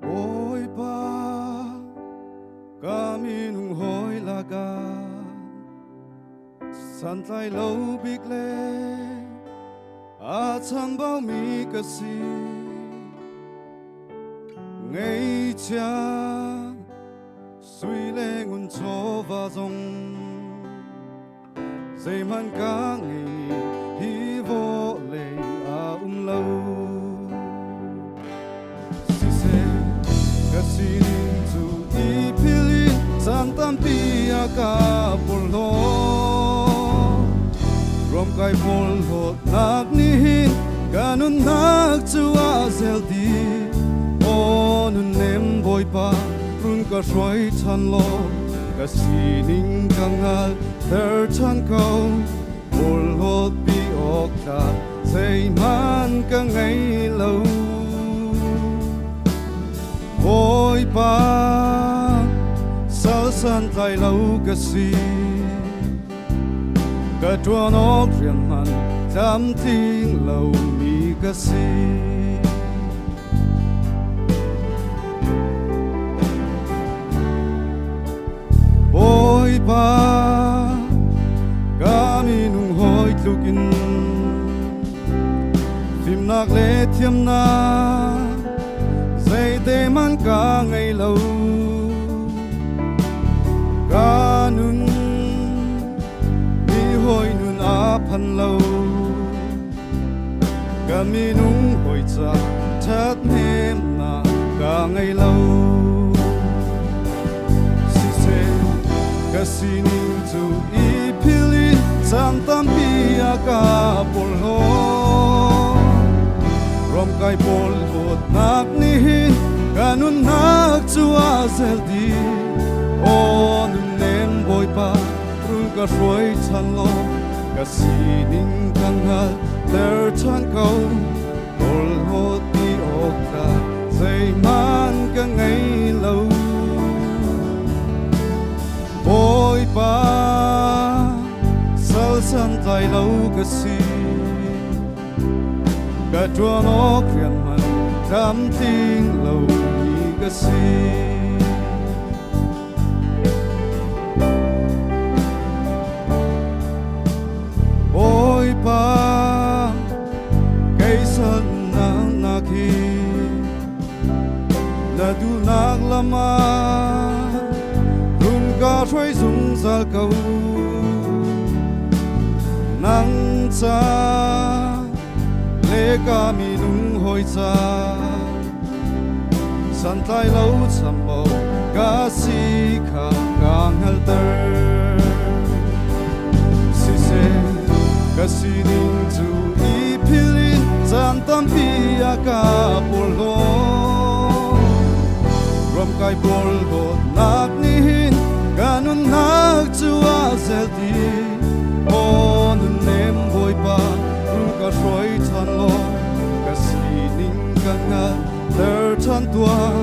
Bawipa ka minung hawi lakah santlai lo bik le a chambau mi ka si. Ngeichia sui le ngun chawva zong zeihmanh ka ngeimi hi vawlei a um lo. Siseh ka sining cu i philh in caan tampi a ka porhlaw. Ruamkai porhlawtnak nih hin ka nunnak cu a zel dih. Aw nunnem Bawipa run ka hruai ṭhan law ka sining ka hngalhter ṭhan ko. Porhlawtpi awk tlak zeihmanh ka ngei lo. Bawipa sal santlai lo ka si ka ṭuan awk rian hmanh tlamtling lomi ka si. Bawipa ka minung hawi tluk in fimnak le thiamnak zeite man ka ngei lo. Ka nun mi hawi nun a phan lo. Ka minung hawi ca ṭhathnemnak ka ngei lo. Siseh ka sining cu i phil in caan tampi a ka porhlaw. Romkai pawl dawtnak nih hin ka nunnak cu a zel dih. Aw nunnem Bawipa run ka hruai ṭhan law ka sining ka hngalhter ṭhan ko. Porhlawt ti awk tlak zeihmanh ka ngei lo. Bawipa sal santlai lo ka si. Ka ṭuan awk rian hmanh tlamtling lo mi ka si. Bawipa kei salnak nak hi na duhnak lam ah run ka hruai zungzal ko. Nang ca le ka minung hawi ca santlai lo chambau ka si kha ka hngalhter. Siseh ka sining cu i phil in caan tampi a ka porhlaw. Ramkai porhlawtnak nih hin ka nunnak cu a zel dih. Aw nunnem Bawipa, run ka hruai ṭhan law, ka sining ka hngalhter ṭhan tuah.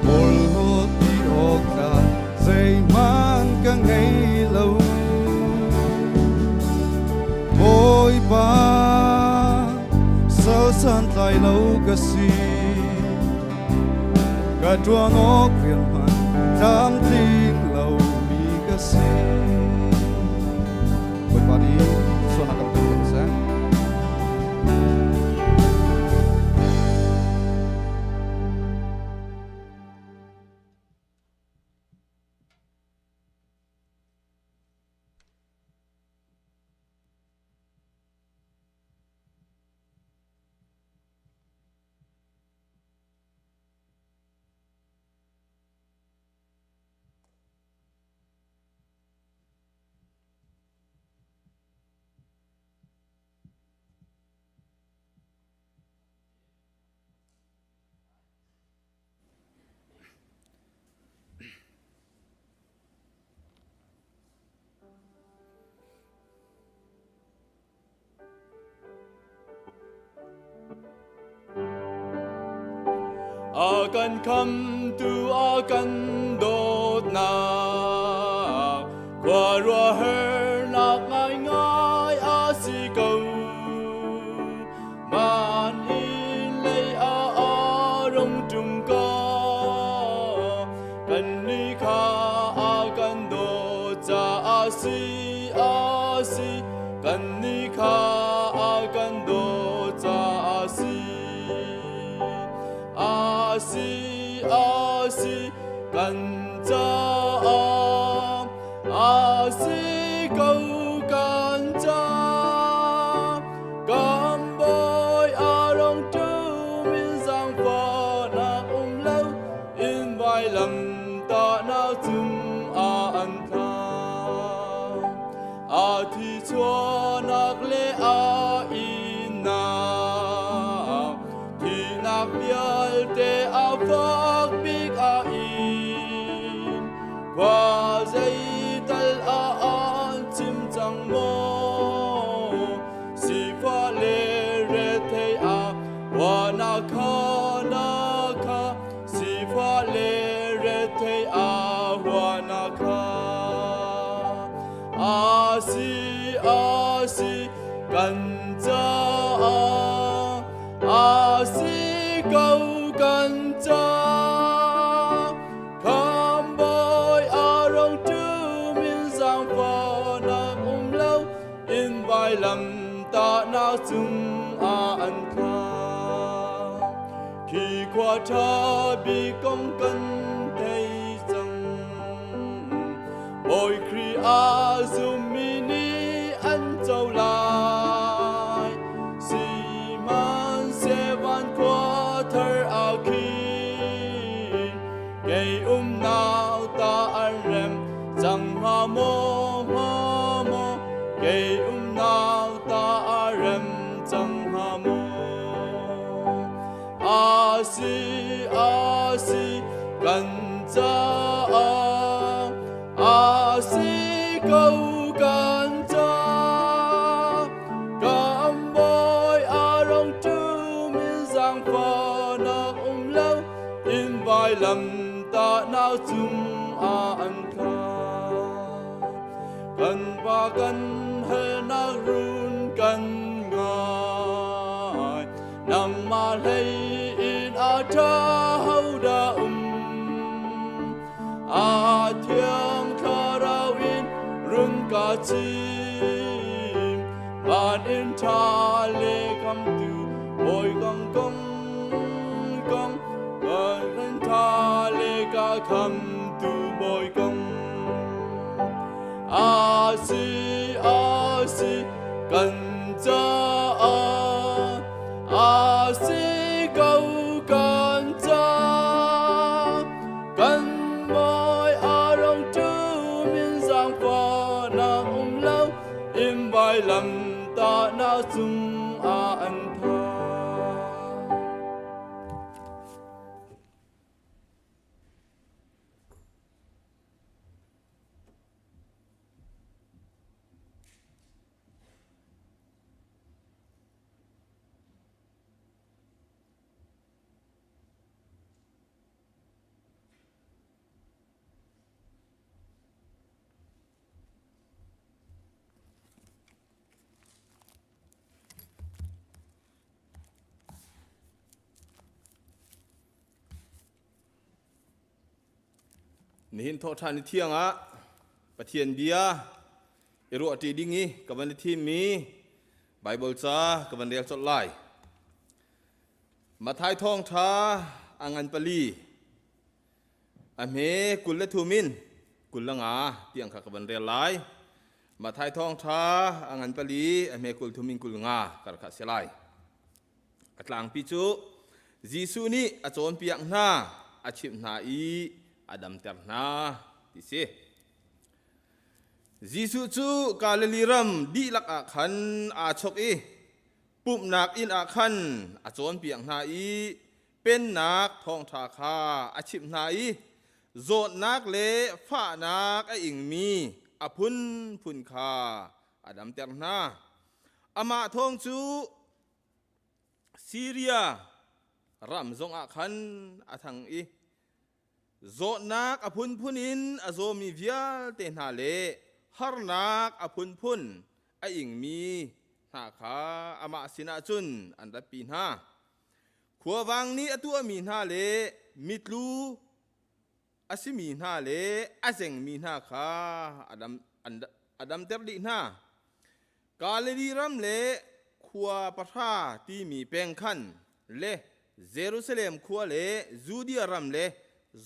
Porhlawt ti awk tlak zeihmanh ka ngei lo. Bawipa, sal santlai lo ka si. Ka ṭuan awk rian hmanh tlamtling lomi ka si. Bawipa nih sualnak kan pek ko seh. A kan khamtu a kan dawtnak khuaruahharnak ngaingai a si ko. Van in lei ah a rung ṭum ko. Kannih kha a kan dawt caah si a si. Kannih kha a kan dawt caah si. A si, a si, kan caah a si ko kan caah. Kan bawi a rung ṭum in zaangfahnak um lo in vailam tahnak cung ah an thlah. A thi chuahnak le a innak thihnak vialte a fak bik a in. Khua zeital ah an chim cang maw? Sifah le rethei ah wa na kha na kha sifah le Rethei a huahnak kha a si a si kan caah a si ko kan caah Khambawi a rong ṭum in zaangfahnak um lo in vailam tahnak cung ah an thlak. Khi khua ṭha bik kong kan thei cang. Bawi Khrih a zummi nih an co lai. Sihmanhseh van khua thar ah khin kei umnak ta an rem cang hnga maw hnga maw kei umnak ta a rem cang hnga maw a si a si kan caah a si ko kan caah kan bawi a rong ṭum in zaangfahnak um lo in vailam tahnak cung ah an thlak kan pa kan halnak run kan ngai nangmah hlei in a ṭha hodah um a thiang thlarau in run ka chim van in ṭha le khamtu bawi kong kong kong van in ṭha le ka khamtu bawi kong a si a si kan caah a si ko kan caah kan mawi a rong ṭum in zaangfahnak um lo in vailam tahnak cung ah an thah. Nihin thawhṭhan ni thiang ah Pathian bia i ruahṭi ding i ka van i thimmi Baibal ca ka van rel colh lai. Matthai thawngṭha a ngan pali a hme 23 in 25 tiang kha ka van rel lai. Matthai thawngṭha a ngan pali a hme 30 in 50 kar kha a si lai. A tlangpi cu Jesuh nih a cawnpiak hna, a chimh hna i a damter hna ti si. Jesuh cu Galilee ram dihlak ah khan aa chok i pumhnak inn ah khan a cawnpiak hna i pennak thawngṭha kha a chimh hna i zawtnak le fahnak a ingmi a phunphun kha a damter hna. Amah thawng cu Siria ram zongah khan a thang i zawtnak a phunphun in a zawmi vialte hna le harnak a phunphun a ingmi hna kha amah sinah cun an ratpi hna. Khuavang nih a tuahmi hna le mitlu a simi hna le a zengmi hna kha a damter dih hna. Galilee ram le khua pahra timi peng khan le Jerusalem khua le Judea ram le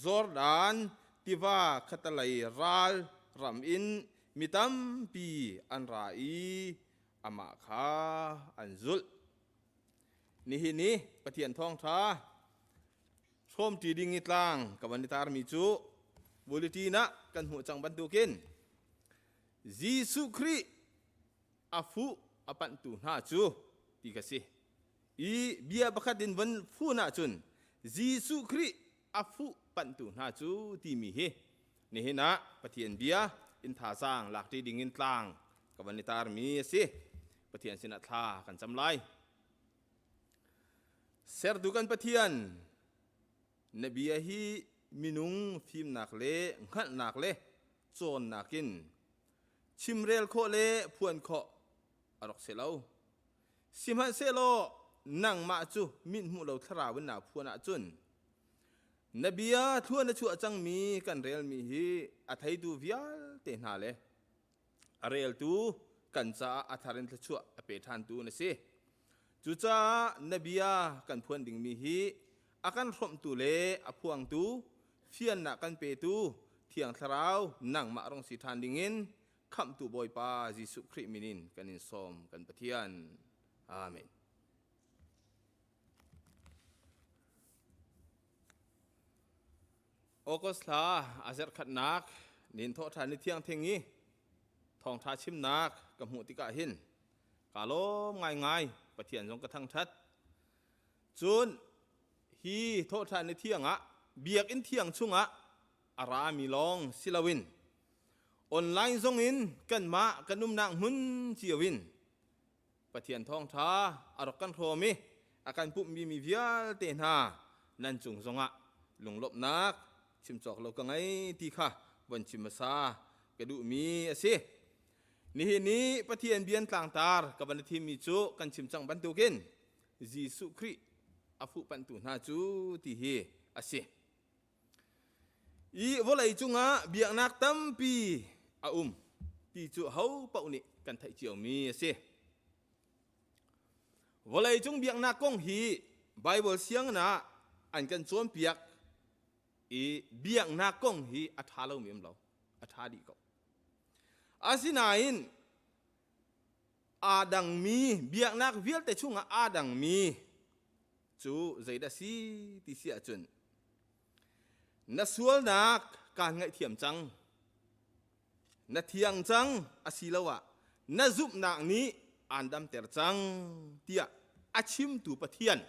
Jordan tiva khatalei ral ram in mi tampi an ra i amah kha an zulh. Nihin i Pathian thawngṭha hrawmṭi ding i tlang ka van i tarmi cu bulletin ah kan hmuh cang bantukin Jesuh Khrih a fuh a panhtu hna cu ti ka si. I bia pakhat in von fun ahcun Jesuh Khrih a fuh panhtu hna cu timi hi nihin ah Pathian bia in thazaang lakṭi ding in tlang ka van i tarmi a si. Pathian sinah thla kan cam lai. Sertu kan Pathian, na bia hi minung fimnak le hngalhnak le cawnnak in chimrel khawh le phuan khawh a rak si lo. Sihmanhsehlaw nangmah cu mithmuh lo thlarau in naa phuan ahcun na bia thluan na chuah cangmi kan relmi hi a theitu vialte hna le a reltu kan caah a thar in thluachuah a pe ṭhantu na si. Cucaah na bia kan phuan dingmi hi a kan hrawmhtu le a phuangtu, fiannak kan petu Thiang Thlarau nangmah rung si ṭhan dingin Khamhtu Bawipa Jesuh Khrih min in kan in sawm kan Pathian. Amen. August thla a zarhkhatnak nin thawhṭhan ni thiang thing i thawngṭha chimnak ka hmuh tikah hin kaa lawm ngaingai Pathian zong ka thangṭhat. Cun hi thawhṭhan ni thiang ah biakinn thiang chungah a rami lawng si loin online zong in kanmah kan umnak hmun cio in Pathian thawngṭha a rak kan hrawm i a kan pumhmi mi vialte hna nan cung zongah lunglawmhnak chim cawk lo ka ngei ti kha von chim hmasa ka duhmi a si. Nihin ni Pathian bian tlangtar ka van i thimmi cu kan chim cang bantukin Jesuh Khrih a fuhpanhtu hna cu ti hi a si. I vawlei cungah biaknak tampi a um ti cu ho paoh nih kan theih ciomi a si. Vawlei cung biaknak kong hi Bible sianginn ah an kan cawnpiak i biaknak kong hi a ṭha lomi um lo, a ṭha dih ko. Asinain aa dangmi biaknak vialte chungah aa dangmi cu zeidah si ti si ahcun na sualnak kaan ngaihthiam cang na thiang cang asiloah na zumhnak nih aan damter cang tiah a chimtu Pathian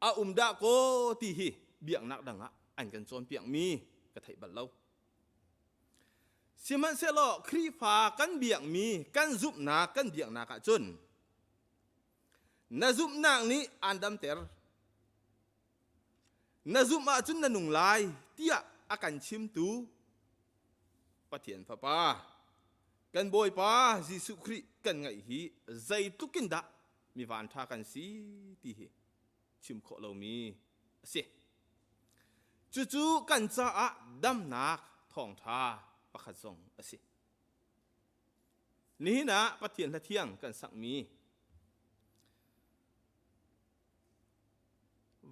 a um dah kaw ti hi biaknak dang ah an kan cawnpiakmi ka theih bal lo. Sihmanhsehlaw Khrihfa kan biakmi kan zumhnak kan biaknak ahcun na zumhnak nih aan damter. Na zumh ahcun na nung lai tiah a kan chimtu Pathian Fapa kan Bawipa Jesuh Khrih kan ngaih hi zeitluk in dah mi vanṭha kan si ti hi chim khawh lomi a si. Cucu kan caah damnak thawngṭha pakhat zong a si. Nihin ah Pathian hla thiang kan sakmi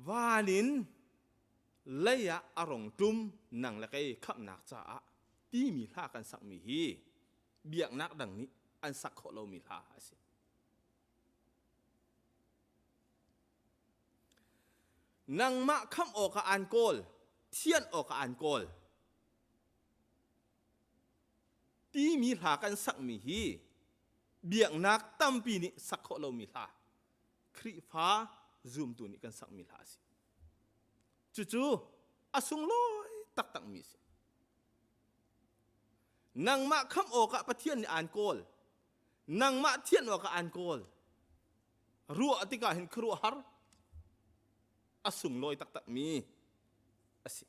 van in lei ah a rong ṭum nang le kei khamhnak caah timi hla kan sakmi hi biaknak dang nih an sak khawh lomi hla a si. Nangmah khamh awkah aan kawl, thianh awkah aan kawl. Timi hla kan sakmi hi biaknak tampi nih sak khawh lomi hla, Khrihfa zumtu nih kan sakmi hla a si. Cucu a sunglawi taktakmi a si. Nangmah khamh awkah Pathian nih aan kawl. Nangmah thianh awkah aan kawl. Ruah tikah hin khuaruahhar a sunglawi taktakmi a si.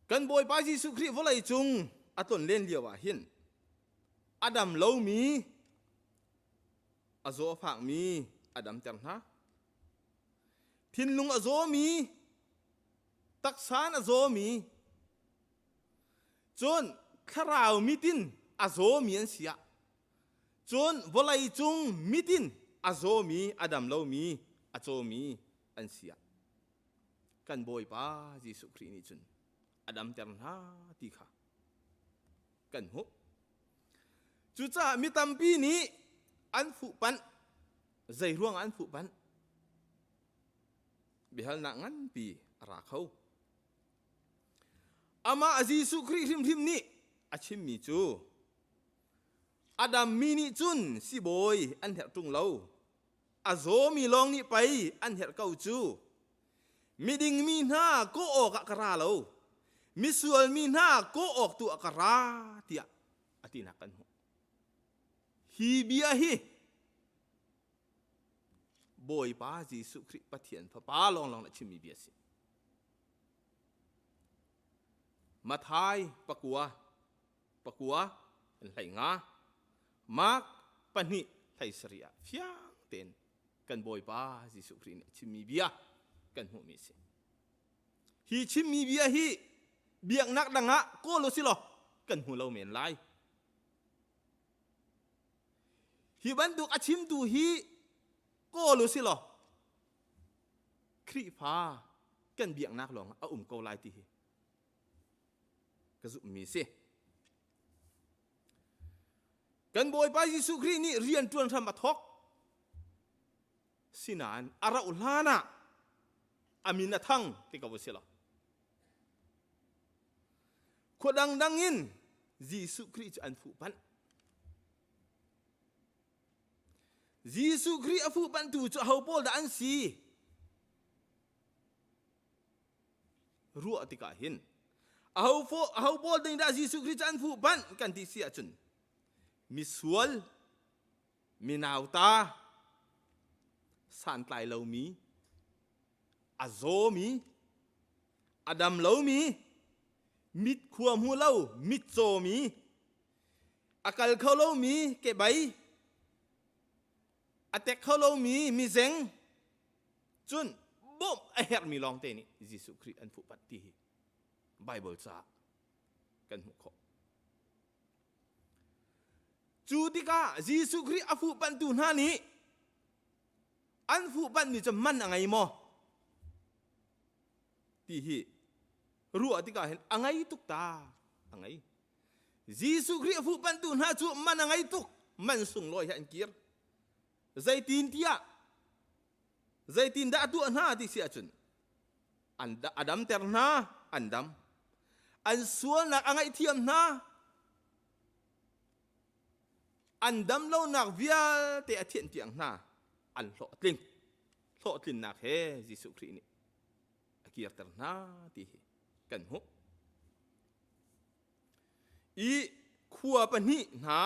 Kan Bawipa Jesuh Khrih vawlei cung a tlon len lio ah hin a dam lomi a zaw a fakmi a damter hna. Thinlung a zawmi taksa a zawmi cun thlarau mitin a zawmi an si ah cun vawlei cung mitin a zawmi a dam lomi a cawmi an si ah kan Bawipa Jesuh Khrih nih cun a damter hna ti kha kan hmuh. Cucaah mi tampi nih an fuhpanh zei ruang an fuhpanh biahalnak nganpi a ra kho. Amah Jesuh Khrih hrimhrim nih a chimmi cu a dammi nih cun sibawi an herh ṭung lo a zawmi lawng nih pei an herh ko cu miding mi hna kawh awkah ka ra lo misual mi hna kawh awk tu ah ka ra tiah a tinak kan hmuh hi bia hi. Bawipa Jesuh Khrih Pathian Fapa lawnglawng nih a chimmi bia a si. Mathai pakua pakua an hlei nga Mark pahnih hlei sarih ah fiang tein kan Bawipa Jesuh Khrih nih a chimmi bia kan hmuhmi a si. Hi chimmi bia hi biaknak dang ah kawl u si law kan hmu lo men lai. Hi bantuk a chimtu hi kawl u si law Khrihfa kan biaknak lawng a um ko lai ti hi ka zumhmi si. Kan Bawipa Jesuh Khrih nih rian ṭuan hram a thawk. Sinain a rauh hlan ah a min a thang ti ko si lo. Khua dangdang in Jesuh Khrih cu an fuhpanh. Jesuh Khrih a fuhpanhtu cu aho pawl dah an si? Ruah tikah hin aho aho pawl ding dah Jesuh Khrih cu an fuhpanh kan ti si ahcun misual minauta santlai lomi a zawmi a dam lomi mit khua hmu lo mitcawmi a kal kho lomi kebei a tek kho lomi mizeng cun bawmh a herhmi lawngte nih Jesuh Khrih an fuhpanh ti hi Bible caah kan hmuh khawh. Cu tikah Jesuh Khrih a fuhpanhtu hna nih an fuhpanhmi cu man a ngei maw ti hi ruah tikah hin a ngei tuk ta a ngei. Jesuh Khrih a fuhpanhtu hna cu man a ngei tuk man sunglawi he an kir. Zeitin tiah zeitin dah a tuah hna ti si ahcun an a damter hna an dam an sualnak a ngaihthiam hna an dam lonak vialte a thianh tiang hna an hlawhtling hlawhtlinnak he Jesuh Khrih nih a kirter hna ti hi kan hmuh i khua pahnih hna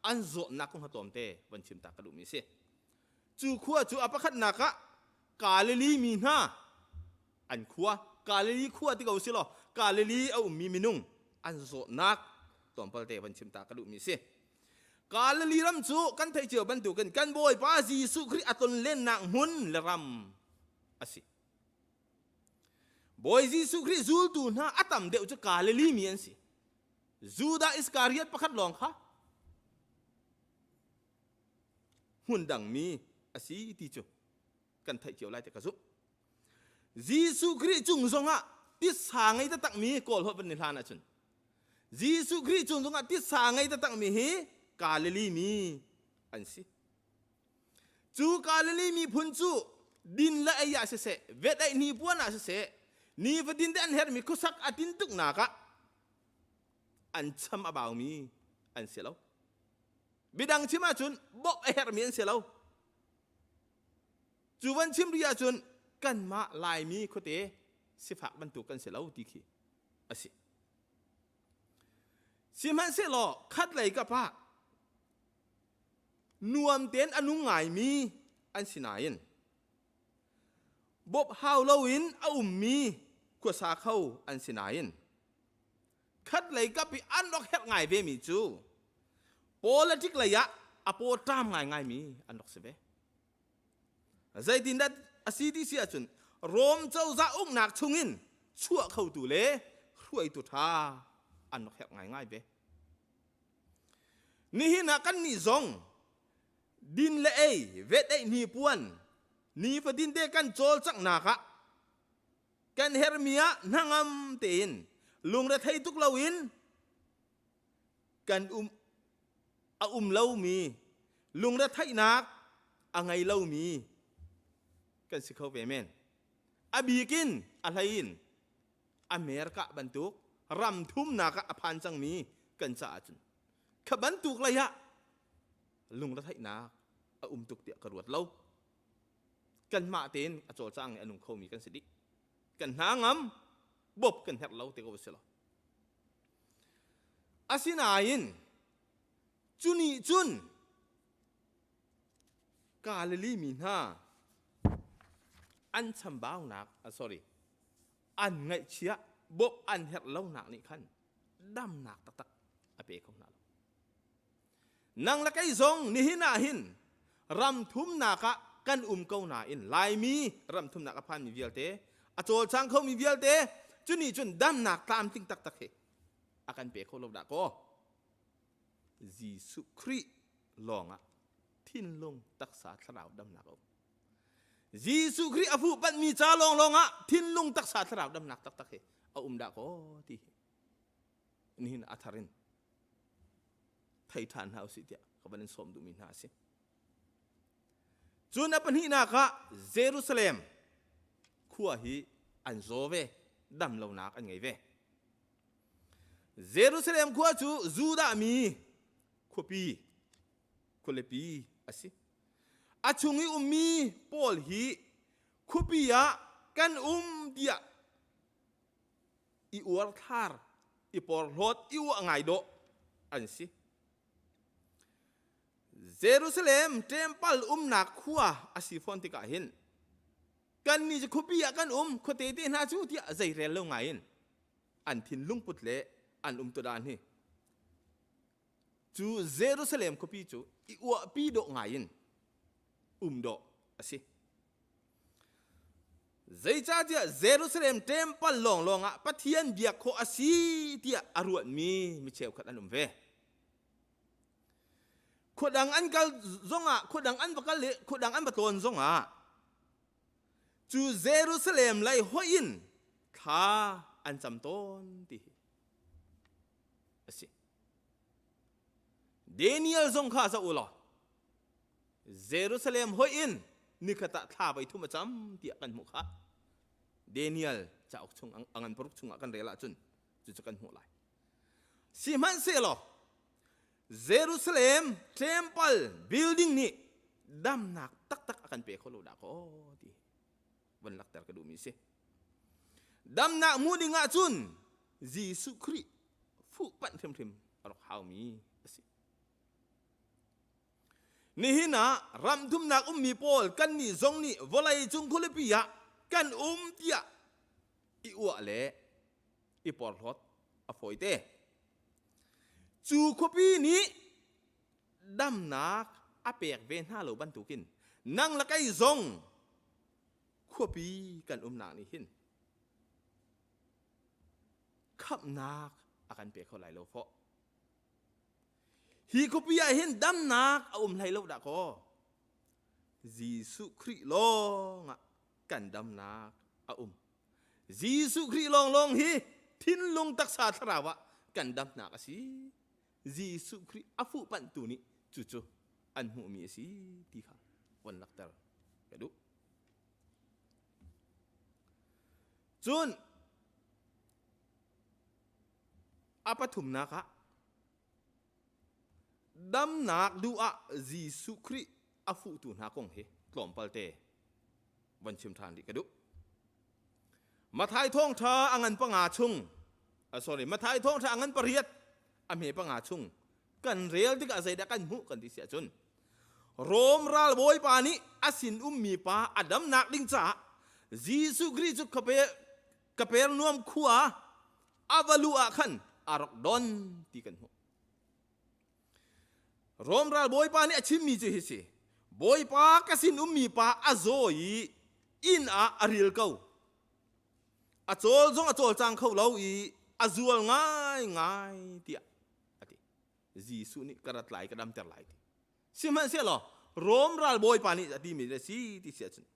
an zawtnak kong tlawmte van chim ta ka duhmi si. Cu khua cu a pakhatnak ah Galilee mi hna an khua Galilee khua ti ko si law Galilee a ummi minung an zawtnak tlawmpalte van chim ta ka duhmi si. Galilee ram cu kan theih cio bantukin kan Bawipa Jesuh Khrih a tonlennak hmun le ram a si. Bawi Jesuh Khrih zultu hna a tam deuh cu Galilee mi an si. Judah Iskariot pakhat lawng kha hmun dang mi a si ti cu kan theih cio lai ti ka zumh. Jesuh Khrih cung zongah titsa ngei taktak mi kawl holh van ni hlan ahcun Jesuh Khrih cung zongah titsa ngei taktak mi hi Galilee mi an si. Cu Galilee miphun cu din le ei ah siseh, vet eih hnipuan ah siseh, nifatin te an herhmi khuasak a tin tuknak ah an cham a baumi an si lo. Midang chim ahcun bawmh a herhmi an si lo. Cu van chim rih ahcun kanmah Laimi khuate sifak bantuk kan si lo ti khi a si. Sihmanhsehlaw khatlei kap ah nuam tein a nung ngaimi an si nain bawmh hau loin a ummi khuasa kho an si nain khatlei kap i an rak herh ngai vemi cu politic lei ah a paw ṭam ngaingaimi an rak si ve. Zeitindah a si ti si ahcun Rom cozah uknak chungin chuah khotu le hruaitu ṭha an rak herh ngaingai ve. Nihin ah kannih zong din le ei, vet ei hnipuan, nifatin te kan cawlcanghnak ah kan hermi ah hnangam tein lungrethei tuk loin kan um a um lomi lungretheihnak a ngei lomi kan si kho ve men. A bikin a hlei in America bantuk ram thumnak ah a phan cangmi kan caah cun kha bantuk lei ah lungretheihnak a um tuk tiah ka ruat lo. Kanmah tein a cawlcang i a nung khomi kan si dih. Kan hna ngam, bop kan herh lo ti ko si lo. Asinain cu nih cun Galilee mi hna. An chambaunak, sorry, an ngaihchia bawmh an herh lonak nih khan damnak taktak a pe kho hna lo. Nang le kei zong nihin ah hin ram thumnak ah kan um ko nain Laimi ram thumnak a phanmi vialte a cawlcang khomi vialte cunih cun damnak tlamtling taktak hi a kan pe kho lo dah kaw Jesuh Khrih lawngah thinlung taksa thlarau damnak a um. Jesuh Khrih a fuhpanhmi ca lawnglawng ah thinlung taksa thlarau damnak taktak hi a um dah kaw ti hi nihin a thar in thei ṭhan hna usih tiah ka van in sawm duhmi hna a si. Cun a pahnihnak ah Jerusalem khua hi an zaw ve, dam lonak an ngei ve. Jerusalem khua cu Judah mi khuapi, khualipi a si. A chung i ummi pawl hi khuapi ah kan um tiah i uarthlar, i porhlawt, i uah ngai dawh an si. Jerusalem temple umnak khua a si fawn tikah hin kannih cu khuapi ah kan um khuate te hna cu tiah zeirel lo ngai in an thinlung put le an um tudan hi cu Jerusalem khuapi cu i uahpi dawh ngai in um dawh a si. Zeicahtiah Jerusalem temple lawnglawng ah Pathian biak khawh a si tiah a ruatmi mi cheukhat an um ve. Khuadang an kal zongah, khuadang an va kal i khuadang an va tlawn zongah cu Jerusalem lei hoih in thla an cam tawn ti hi a si. Daniel zong kha zoh u law Jerusalem hoih in nikhat ah thla voi thum a cam tiah kan hmuh kha Daniel cauk chung a ngan paruk chungah kan rel ahcun cucu kan hmuh lai. Sihmanhsehlaw Jerusalem temple building nih damnak taktak a kan pe kho lo dah kaw ti van lakter ka duhmi si. Damnak hmuh ding ahcun Jesuh Khrih fuh panh hrimhrim a rak haumi a si. Nihin ah ramthumnak ummi pawl kannih zong nih vawlei cung khualipi ah kan um tiah i uah le i porhlawt a fawite. Cu khuapi nih damnak a pek ve hna lo bantukin nang le kei zong khuapi kan umnak nih hin khamhnak a kan pe kho lai lo fawh. Hi khuapi ah hin damnak a um hlei lo dah kaw Jesuh Khrih lawng ah kan damnak a um. Jesuh Khrih lawnglawng hi thinlung taksa thlarau ah kan damnak a si. Jesuh Khrih a fuhpanhtu nih cucu an hmuhmi a si ti kha von lakter ka duh. Cun A pathumnak ah damnak duh ah Jesuh Khrih a fuhtu hna kong hi tlawmpal te von chim ṭhan rih ka duh. Mathai thawngṭha a ngan panga chung sorry Mathai thawngṭha a ngan pariat a hme panga chung kan rel tikah zeidah kan hmuh kan ti si ahcun Rom ralbawipa nih a sin ummi pa a damnak ding caah Jesuh Khrih cu Kapernaum khua a va luh ah khan a rak don ti kan hmuh. Rom ralbawipa nih a chimmi cu hi si Bawipa ka sin ummi pa a zaw i inn ah a ril ko. A cawl zong a cawlcang kho lo i a zual ngaingai tiah a ti. Jesuh nih ka rat lai ka damter lai ti. Sihmanhsehlaw Rom ralbawipa nih a timi le si ti si ahcun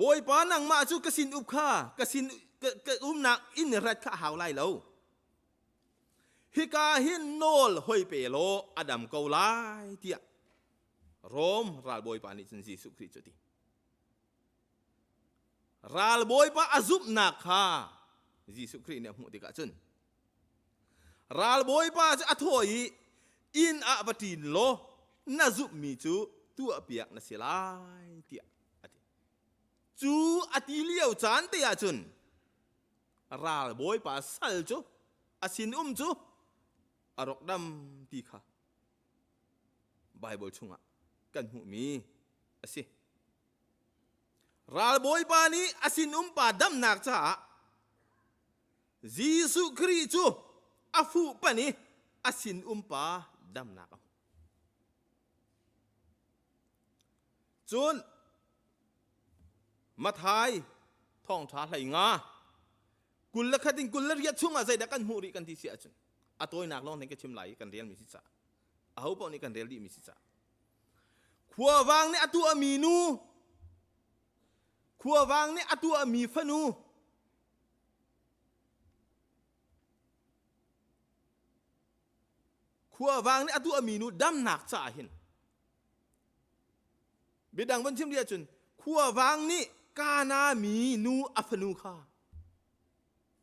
Bawipa nangmah cu ka sin up kha ka sin ka umnak inn rat kha a hau lai lo. Hika hin nawl hoi pe law a dam ko lai tiah Rom ralbawipa nih cun Jesuh Khrih cu a ti. Ralbawipa a zumhnak kha Jesuh Khrih nih a hmuh tikah cun Ralbawipa cu a thawh i inn ah va ṭin law na zumhmi cu tuahpiak na si lai tiah a ti. Cu a ti lio caan te ah cun ralbawipa sal cu a sinum cu a rawk dam ti kha Baibal chungah kan hmuhmi a si. Ralbawipa nih a sinumpa damnak caah Jesuh Khrih cu a fuhpanh i a sinumpa damnak a hmuh. Cun Mathai thawngṭha hlei nga 21 in 28 chungah zeidah kan hmuh rih kan ti si ahcun a tawinak lawng ka chim lai i kan relmi si ca aho paoh nih kan rel dihmi si ca khuavang nih a tuahmi nu khuavang nih a tuahmi fanu khuavang nih a tuahmi nu damnak caah hin Biadang van chim rih ahcun khuavang nih Kana mi nu a fanu kha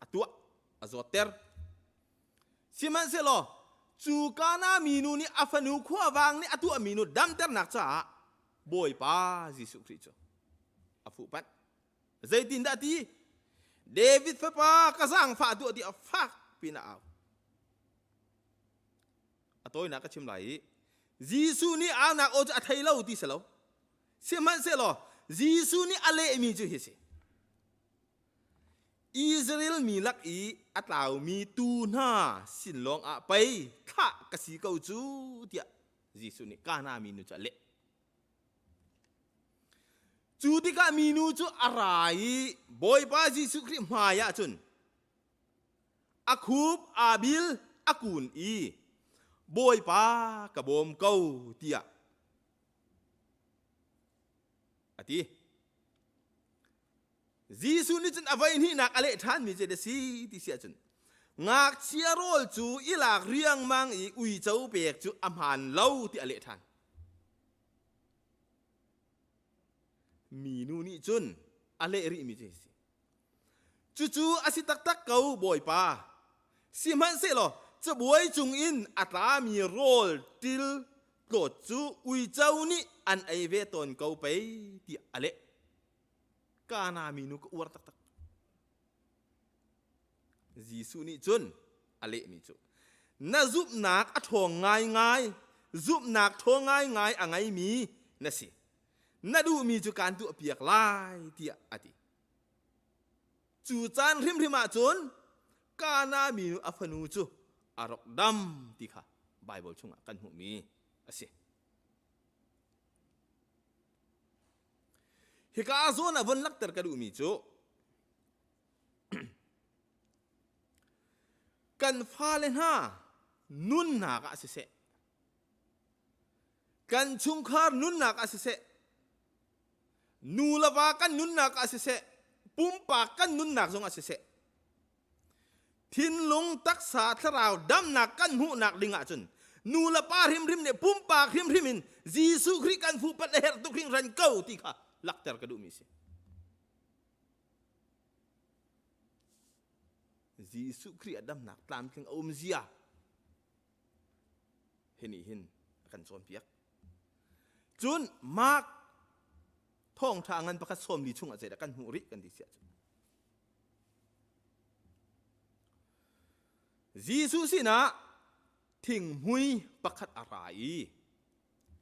a tuah a zawtter. Sihmanhsehlaw cu Kana mi nu nih a fanu khuavang nih a tuahmi nu damternak caah Bawipa Jesuh Khrih cu a fuhpanh. Zeitindah ti? David fapa ka zaangfah tuah tiah fak pin a au. A tawinak ka chim lai i Jesuh nih aunak aw cu a thei lo ti si lo. Sihmanhsehlaw Jesuh nih a lehmi cu hi si. Israel mi lak i a tlaumi tuu hna sin lawng ah pei thlah ka si ko cu tiah Jesuh nih Kana minu cu a leh. Cu tikah minu cu a ra i Bawipa Jesuh Khrih hmai ah cun A khup aa bil a kun i Bawipa ka bawm ko tiah a ti. Jesuh nih cun a voi hnihnak a leh ṭhanmi cu a si ti si ahcun ngakchia rawl cu i lak riangmang i uico pek cu a hmaan lo ti a leh ṭhan. Minu nih cun a leh rihmi cu hi si. Cucu a si taktak ko, Bawipa. Sihmanhsehlaw cabuai cungin a tlami rawl ṭil tlawt cu uico nih an ei ve tawn ko pei, tiah a leh. Kana minu ka uar taktak. Jesuh nih cun a lehmi cu, Na zumhnak a ṭhawng ngaingai, zumhnak ṭhawng ngaingai a ngeimi na si. Na duhmi cu kaan tuahpiak lai, tiah a ti. Cu caan hrimhrim ah cun Kana minu a fanu cu a rak dam ti kha Baibal chungah kan hmuhmi a si. Hika zawn ah von lakter ka duhmi cu kan fale hna nunnak ah siseh kan chungkhar nunnak ah siseh nu le va kan nunnak ah siseh pumpak kan nunnak zong ah siseh thinlung taksa thlarau damnak kan hmuhnak ding ahcun nu le pa hrimhrim nih pumpak hrimhrim in Jesuh Khrih kan fuhpanh a herh tuk hringhran ko ti kha lakter ka duhmi si. Jesuh Khrih a damnak tlamtling a um zia hi nih hin a kan cawnpiak. Cun Mark thawngṭha ngan pakhat sawmli chungah zeidah kan hmuh rih kan ti siah cun Jesuh sinah thinghmui pakhat a ra i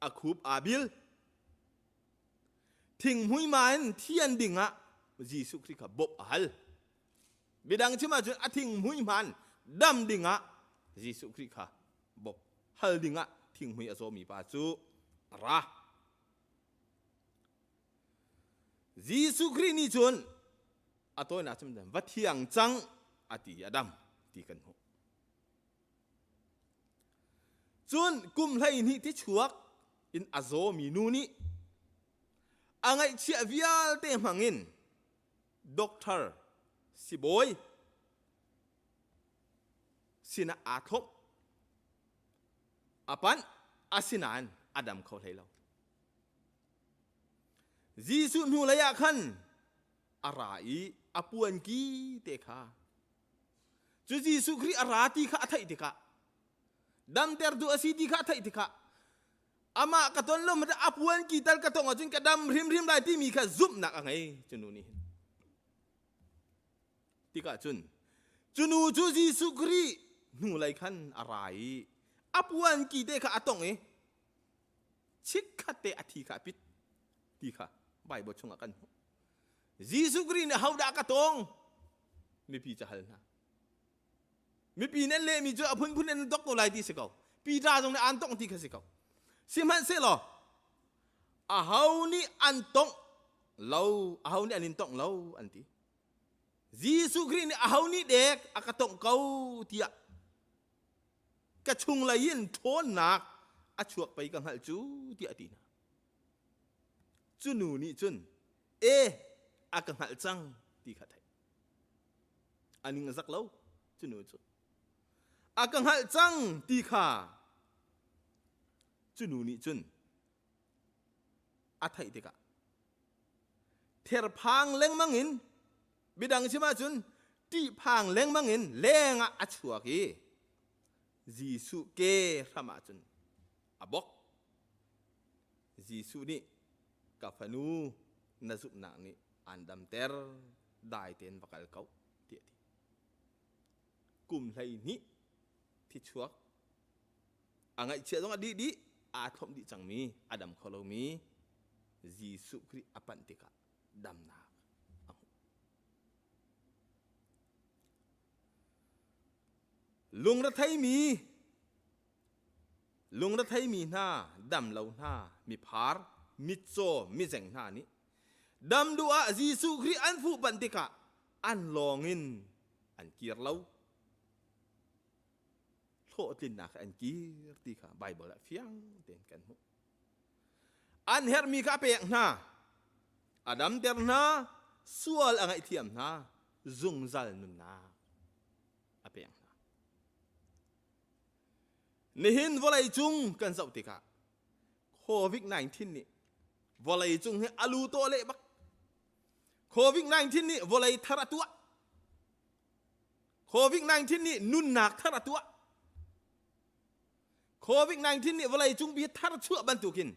a khup aa bil. Thinghmui ma in thian dingah Jesuh Khrih kha bawmh a hal. Midang chim ahcun a thinghmui hmaan dam dingah Jesuh Khrih kha bawmh hal dingah thinghmui a zawmi pa cu a ra. Jesuh Khrih nih cun a tawinak cun va thiang cang a ti i a dam ti kan hmuh. Cun kum 12 ti chuak in a zawmi nu nih a ngaihchiah vialte hmangin doctor sibawi sinah aa thlop a panh asinain a dam kho hlei lo Jesuh hnulei ah khan a ra i a puanki te kha cu Jesuh Khrih a ra ti kha a theih tikah damter duh a si ti kha a theih tikah amah ka ton lo a puan ki tal ka tong ahcun ka dam hrimhrim lai timi kha zumhnak a ngei cu nu nih hin tikah cun cu nu cu Jesuh Khrih hnulei khan a ra i a puan ki te kha a tongh i chikkhat te a thi kha a pit ti kha Bible chungah kan hmuh. Jesuh Khrih nih hodah ka tong? Mipi cu hal hna. Mipi nih an lehmi cu a phunphun in an dok ko lai ti si ko. Peter zong nih an tongh ti kha si ko. Sihmanhsehlaw aho nih an tongh lo, aho nih an in tongh lo an ti. Jesuh Khrih nih aho nih dek a ka tongh ko tiah ka chunglei in ṭhawnnak a chuak pei ka hngalh cu tiah a ti hna. Cu nu nih cun e a ka hngalh cang ti kha theih. A ning a zak lo cu nu cu. A ka hngalh cang ti kha cu nu nih cun a theih tikah therphang lengmang in midang chim ahcun ṭihphang lengmang in lengah a chuak i Jesuh ke hram ah cun a bok. Jesuh nih ka fanu na zumhnak nih aan damter dai tein va kal ko tiah a ti. Kum 12 thichuak a ngaihchia zong a dih dih aa thlomh dih cangmi a dam kho lomi Jesuh Khrih a panh tikah damnak a hmuh. Lungretheimi lungretheimi hna dam lo hna miphar mitcaw mizeng hna nih dam duh ah Jesuh Khrih an fuh panh tikah an lawng in an kir lo hlawhtlinnak an kir ti kha Baibal ah fiang tein kan hmuh. An herhmi kha a pek hna, a damter hna, sual a ngaihthiam hna, zungzal nunnak a pek hna. Nihin vawlei cung kan zoh tikah COVID-19 nih vawlei cung hi a lu tawh leh bak. COVID-19 nih vawlei thar a tuah. COVID-19 nih nunnak thar a tuah. COVID-19 nih vawlei cung bi thar chuah bantukin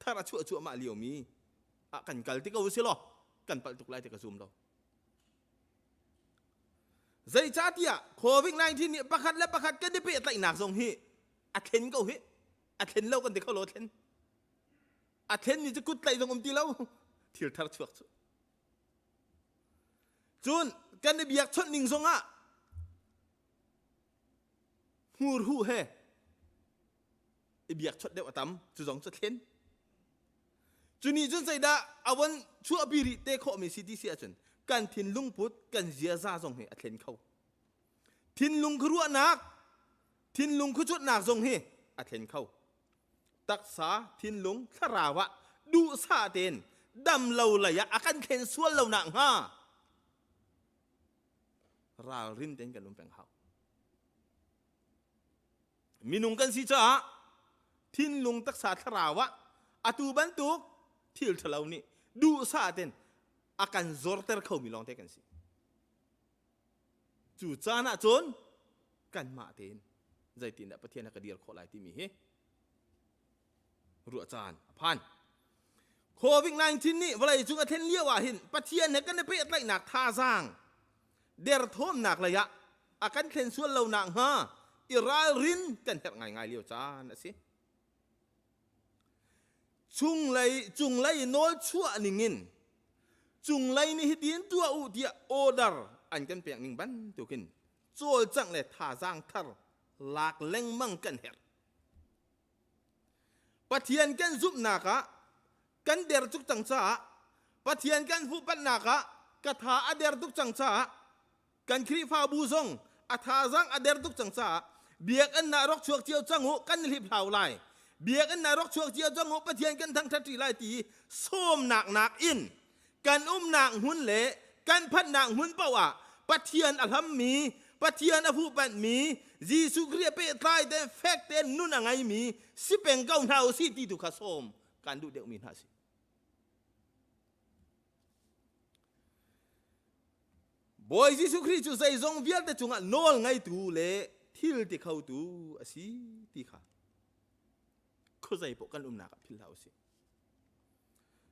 thar a chuah cuahmah liomi ah kan kal ti ko si law kan palh tuk lai ti ka zum lo. Zeicahtiah COVID-19 nih pakhat le pakhat kan i pehtlaihnak zong hi a thlen ko hi. A thlen lo kan ti kho lo thlen. A thlenmi cu kut tlaih zong um ti lo. Thil thar chuak cu. Cun kan i biakchawnh ning zongah hmurhuh he i biakchawnh deuh a tam cu zong cu thlen. Cu nih cun zeidah a von chuahpi rih te khawhmi si ti si ahcun kan thinlung put kan ziaza zong hi a thlen kho. Thinlung khuaruahnak, thinlung khuacuanhnak zong hi a thlen kho. Taksa, thinlung, thlarau ah duhsah tein dam lo lei ah a kan thlen sual lo nak hnga ralrin tein kan um peng hau. Minung kan si caah thinlung taksa thlarau ah atu bantuk thil ṭhalo nih duhsah tein a kan zorter khomi lawngte kan si. Cu caan ah cun kanmah tein zeitindah Pathian a ka dir khawh lai timi hi ruah caan a phan. COVID-19 nih vawlei cung a thlen lio ah hin Pathian he kan i pehtlaihnak thazaang derthawmnak lei ah a kan thlen sual lo nak hnga i ralrin kan herh ngaingai lio caan a si. Chunglei cunglei nawl chuah ningin cunglei nih hitin tuah u tiah order an kan pek ning bantukin cawlcangh le thazaang thar lak lengmang kan herh. Pathian kan zumhnak ah kan der tuk cang caah Pathian kan fuhpanhnak ah ka tha a der tuk cang caah kan Khrihfabu zong a thazaang a der tuk cang caah biakinn ah rak chuak cio cang u kan hliphlau lai biakinn ah rak chuak cio cang u Pathian kan thangṭhat ṭi lai ti sawmnak nakin kan umnak hmun le kan phanhnak hmun paoh ah Pathian a hlammi Pathian a fuhpanhmi Jesuh Khrih a pehtlai te fek tein nun a ngeimi si peng ko hna u si ti tu kha sawm kan duh deuhmi hna si. Bawi Jesuh Khrih cu zeizong vialte cungah nawl ngeitu le thil ti khotu a si ti kha khuazei paoh kan umnak ah philh hlah usih.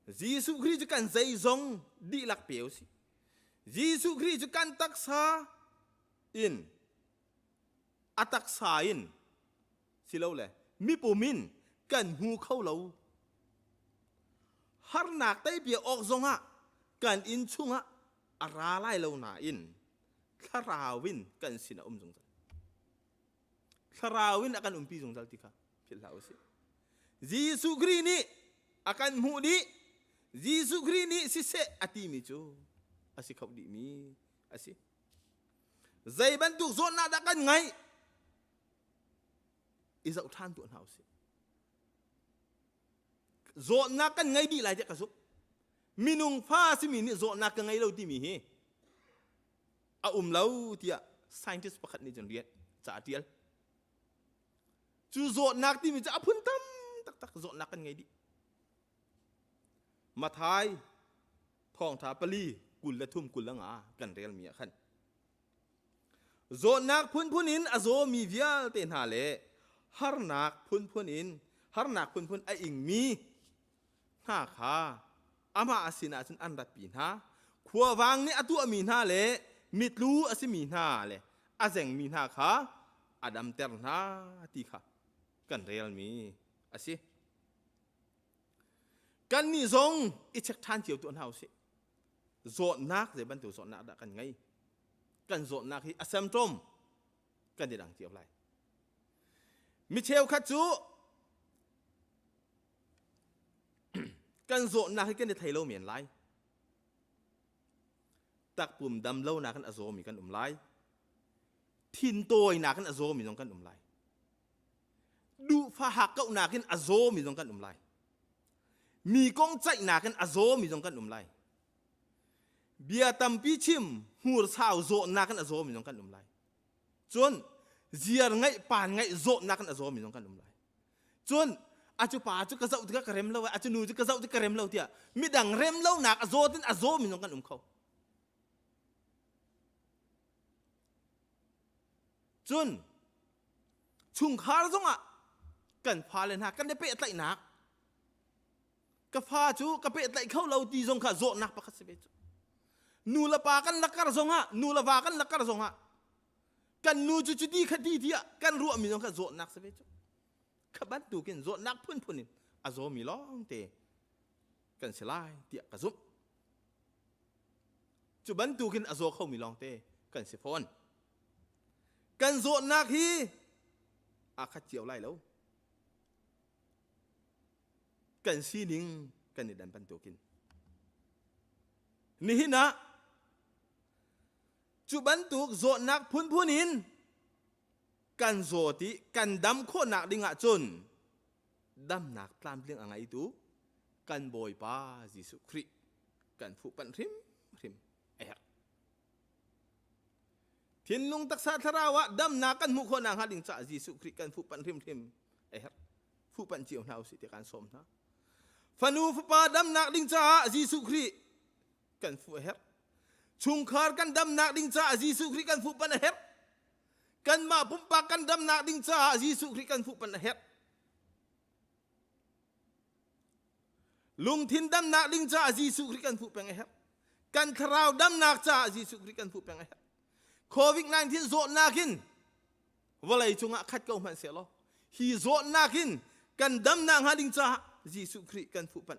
Jesuh Khrih cu kan zeizong dihlak pe usih. Jesuh Khrih cu kan taksa in. A taksa in silole mipum in kan hmu kho lo. Harnak teipiak awk zongah kan inn chungah a ra lai lo nain thlarau in kan sin a um zungzal. Thlarau in a kan umpi zungzal ti kha philh hlah usih. Jesuh Khrih nih a kan hmuh dih. Jesuh Khrih nih siseh a timi cu a si kho dihmi a si. Zei bantuk zawtnak dah kan ngeih? I zoh ṭhan tuah hna usih. Zawtnak kan ngei dih lai tiah ka zumh. Minung fa simi nih zawtnak ka ngei lo timi hi a um lo tiah scientist pakhat nih cun rian ca a ṭial. Cu zawtnak timi cu a phun tam taktak zawtnak kan ngei dih. Mathai thawngṭha pali 23 25 kan relmi ah khan zawtnak phunphun in a zawmi vialte hna le harnak phunphun in harnak phunphun a ingmi hna kha amah sinah cun an ratpi hna. Khuavang nih a tuahmi hna le mitlu a simi hna le a zengmi hna kha a damter hna ti kha kan relmi a si. Kannih zong i check ṭhan cio tuah hna usih. Zawtnak zei bantuk zawtnak dah kan ngei? Kan zawtnak hi a symptom kan i dang cio lai. Mi cheukhat cu kan zawtnak hi kan i thei lo men lai. Takpum dam lonak in a zawmi kan um lai. Thin tawinak in a zawmi zong kan um lai. Duhfa hakkauhnak in a zawmi zong kan um lai. Mi kong ceihnak in a zawmi zong kan um lai. Bia tampi chim hmursau zawtnak in a zawmi zong kan um lai. Cun ziar ngaih pan ngaih zawtnak in a zawmi zong kan um lai. Cun a cu pa cu ka zoh tikah ka rem lo a cu nu cu ka zoh tik ka rem lo tiah midang rem lonak a zawt in a zawmi zong kan um kho. Cun chungkhar zongah kan fale hna kan i pehtlaihnak ka fa cu ka pehtlaih kho lo ti zong kha zawtnak pakhat si ve cu. Nu le pa kan lakar zongah nu le va kan lakar zongah kan nu cu cuti khati tiah kan ruahmi zong kha zawtnak si ve cu. Kha bantukin zawtnak phunphun in a zawmi lawngte kan si lai tiah ka zumh. Cu bantukin a zaw khomi lawngte kan si fawn. Kan zawtnak hi aa khat cio lai lo. Kan sining kan i dan bantukin. Nihin ah cu bantuk zawtnak phunphun in kan zawt i kan dam khawhnak ding ahcun damnak tlamtling a ngeitu kan Bawipa Jesuh Khrih kan fuhpanh hrimhrim a herh. Thinlung taksa thlarau ah damnak kan hmuh khawh nakhnga ding caah Jesuh Khrih kan fuhpanh hrimhrim a herh. Fuhpanh cio hna usih tiah kan sawm hna. Fanu fapa damnak ding caah Jesuh Khrih kan fuh a herh. Chungkhar kan damnak ding caah Jesuh Khrih kan fuhpanh a herh. Kanmah pumpak kan damnak ding caah Jesuh Khrih kan fuhpanh a herh. Lungthin damnak ding caah Jesuh Khrih kan fuh peng a herh. Kan thlarau damnak caah Jesuh Khrih kan fuh peng a herh. COVID-19 zawtnak in vawlei cungah khat ko hmanh sehlaw hi zawtnak in kan damnak hnga ding caah Jesuh Khrih kan fuh panh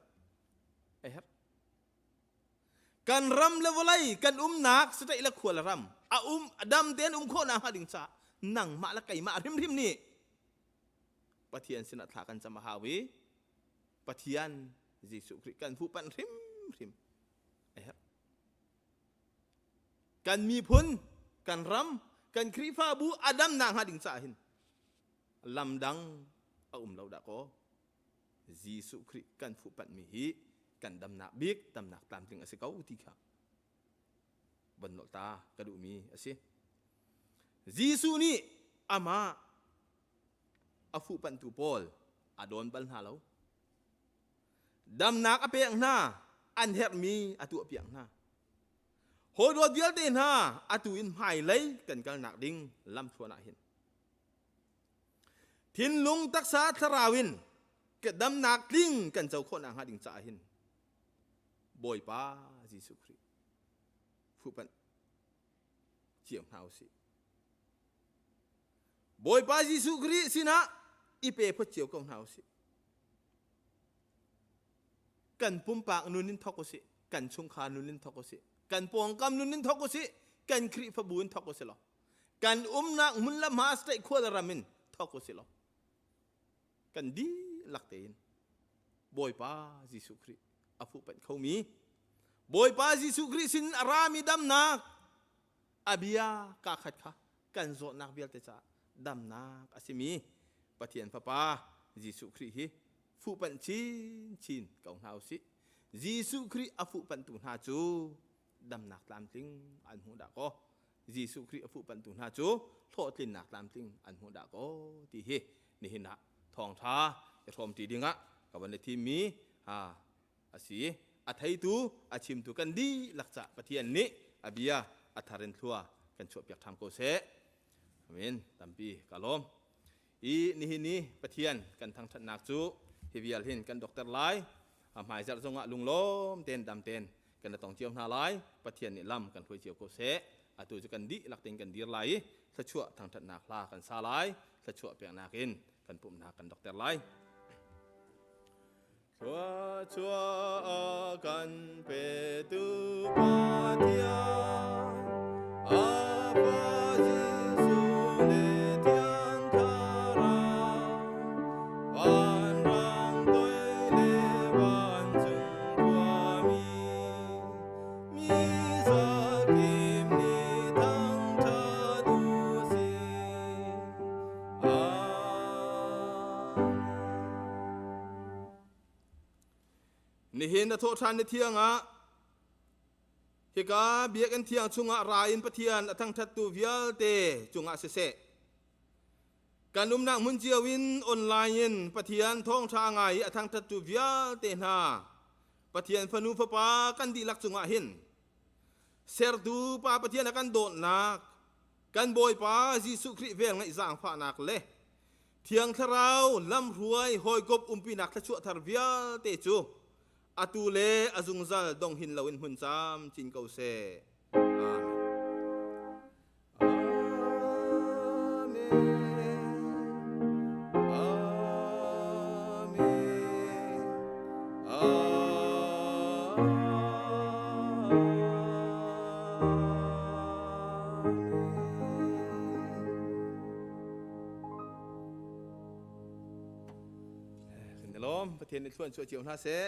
a herh. Kan ram le vawlei kan umnak state le khua le ram a um a dam tein um khawhnak hnga ding caah nangmah le keimah hrimhrim nih Pathian sinah thla kan cam a hau i Pathian Jesuh Khrih kan fuhpanh hrimhrim a herh. Kan miphun, kan ram, kan Khrihfabu a damnak hnga ding caah hin lam dang a um lo dah kaw Jesuh Khrih kan fuhpanhmi hi kan damnak bik damnak tlamtling a si ko ti kha von nolh ta ka duhmi a si. Jesuh nih amah a fuhpanhtu pawl a dawn bal hna lo. Damnak a pek hna, an herhmi a tuahpiak hna. Hawi vialte hna atu in hmailei kan kalnak ding lamthluan ah hin thinlung taksa thlarau in damnak tling kan co khawhnak hnga ding caah hin Bawipa Jesuh Khrih fuhpanh cio hna usih. Bawipa Jesuh Khrih sinah i pe phot cio ko hna usih. Kan pumpak nun in thawk usih, kan chungkhar nun in thawk usih, kan pawngkam nun in thawk usih, kan Khrihfabu in thawk usih law, kan umnak hmun le hma state khua le ram in thawk usih law, kan dihlak tein Bawipa Jesuh Khrih a fuhpanh khomi Bawipa Jesuh Khrih sin a rami damnak a bia kaa khat kha kan zawtnak vialte caah damnak a simi Pathian Fapa Jesuh Khrih hi fuhpanh chinchin ko hna usih. Jesuh Khrih a fuhpanhtu hna cu damnak tlamtling an hmuh dah kaw Jesuh Khrih a fuhpanhtu hna cu hlawhtlinnak tlamtling an hmuh dah kaw ti hi nihin ah thawngṭha i hrawmṭi dingah ka van i thimmi a si. A theitu, a chimtu kan dihlak cah Pathian nih a bia a thar in thlua kan chuahpiak ṭham ko seh. Amen. Tampi ka lawm. I nihin ni Pathian kan thangṭhatnak cu hi vial hin kan dokter lai. A hmaizarh zongah lunglawm ten dam ten kan tong cio hna lai. Pathian nih lam kan hruai cio ko seh. Atu cu kan dihlak tein kan dir lai i thluachuah thangṭhatnak hla kan sa lai. Thluachuah peknak in kan pumhnak kan dokter lai. Thluachuah a kan petu Pathian, a Pa Jesuh le Thiang Thlarau, vanrang toi le vancung khuami, mi zakip nih thangṭhat u sih. Amen. Nihin na thawhṭhan ni thiang ah hika biakinn thiang chungah ra in Pathian a thangṭhattu vialte cungah siseh, kan umnak hmun cio in online in Pathian thawngṭha ngai i a thangṭhattu vialte hna Pathian fanu fapa kan dihlak cungah hin sertu Pa Pathian a kan dawtnak kan Bawipa Jesuh Khrih vel ngaih zaangfahnak le Thiang Thlarau lamhruai hawikom umpinak thluachuah thar vialte cu atu le a zungzal dong hin loin hmun camcin ko seh. Amen. Amen. Amen. Amen. Kan i lawm. Pathian nih thluan chuah cio hna seh.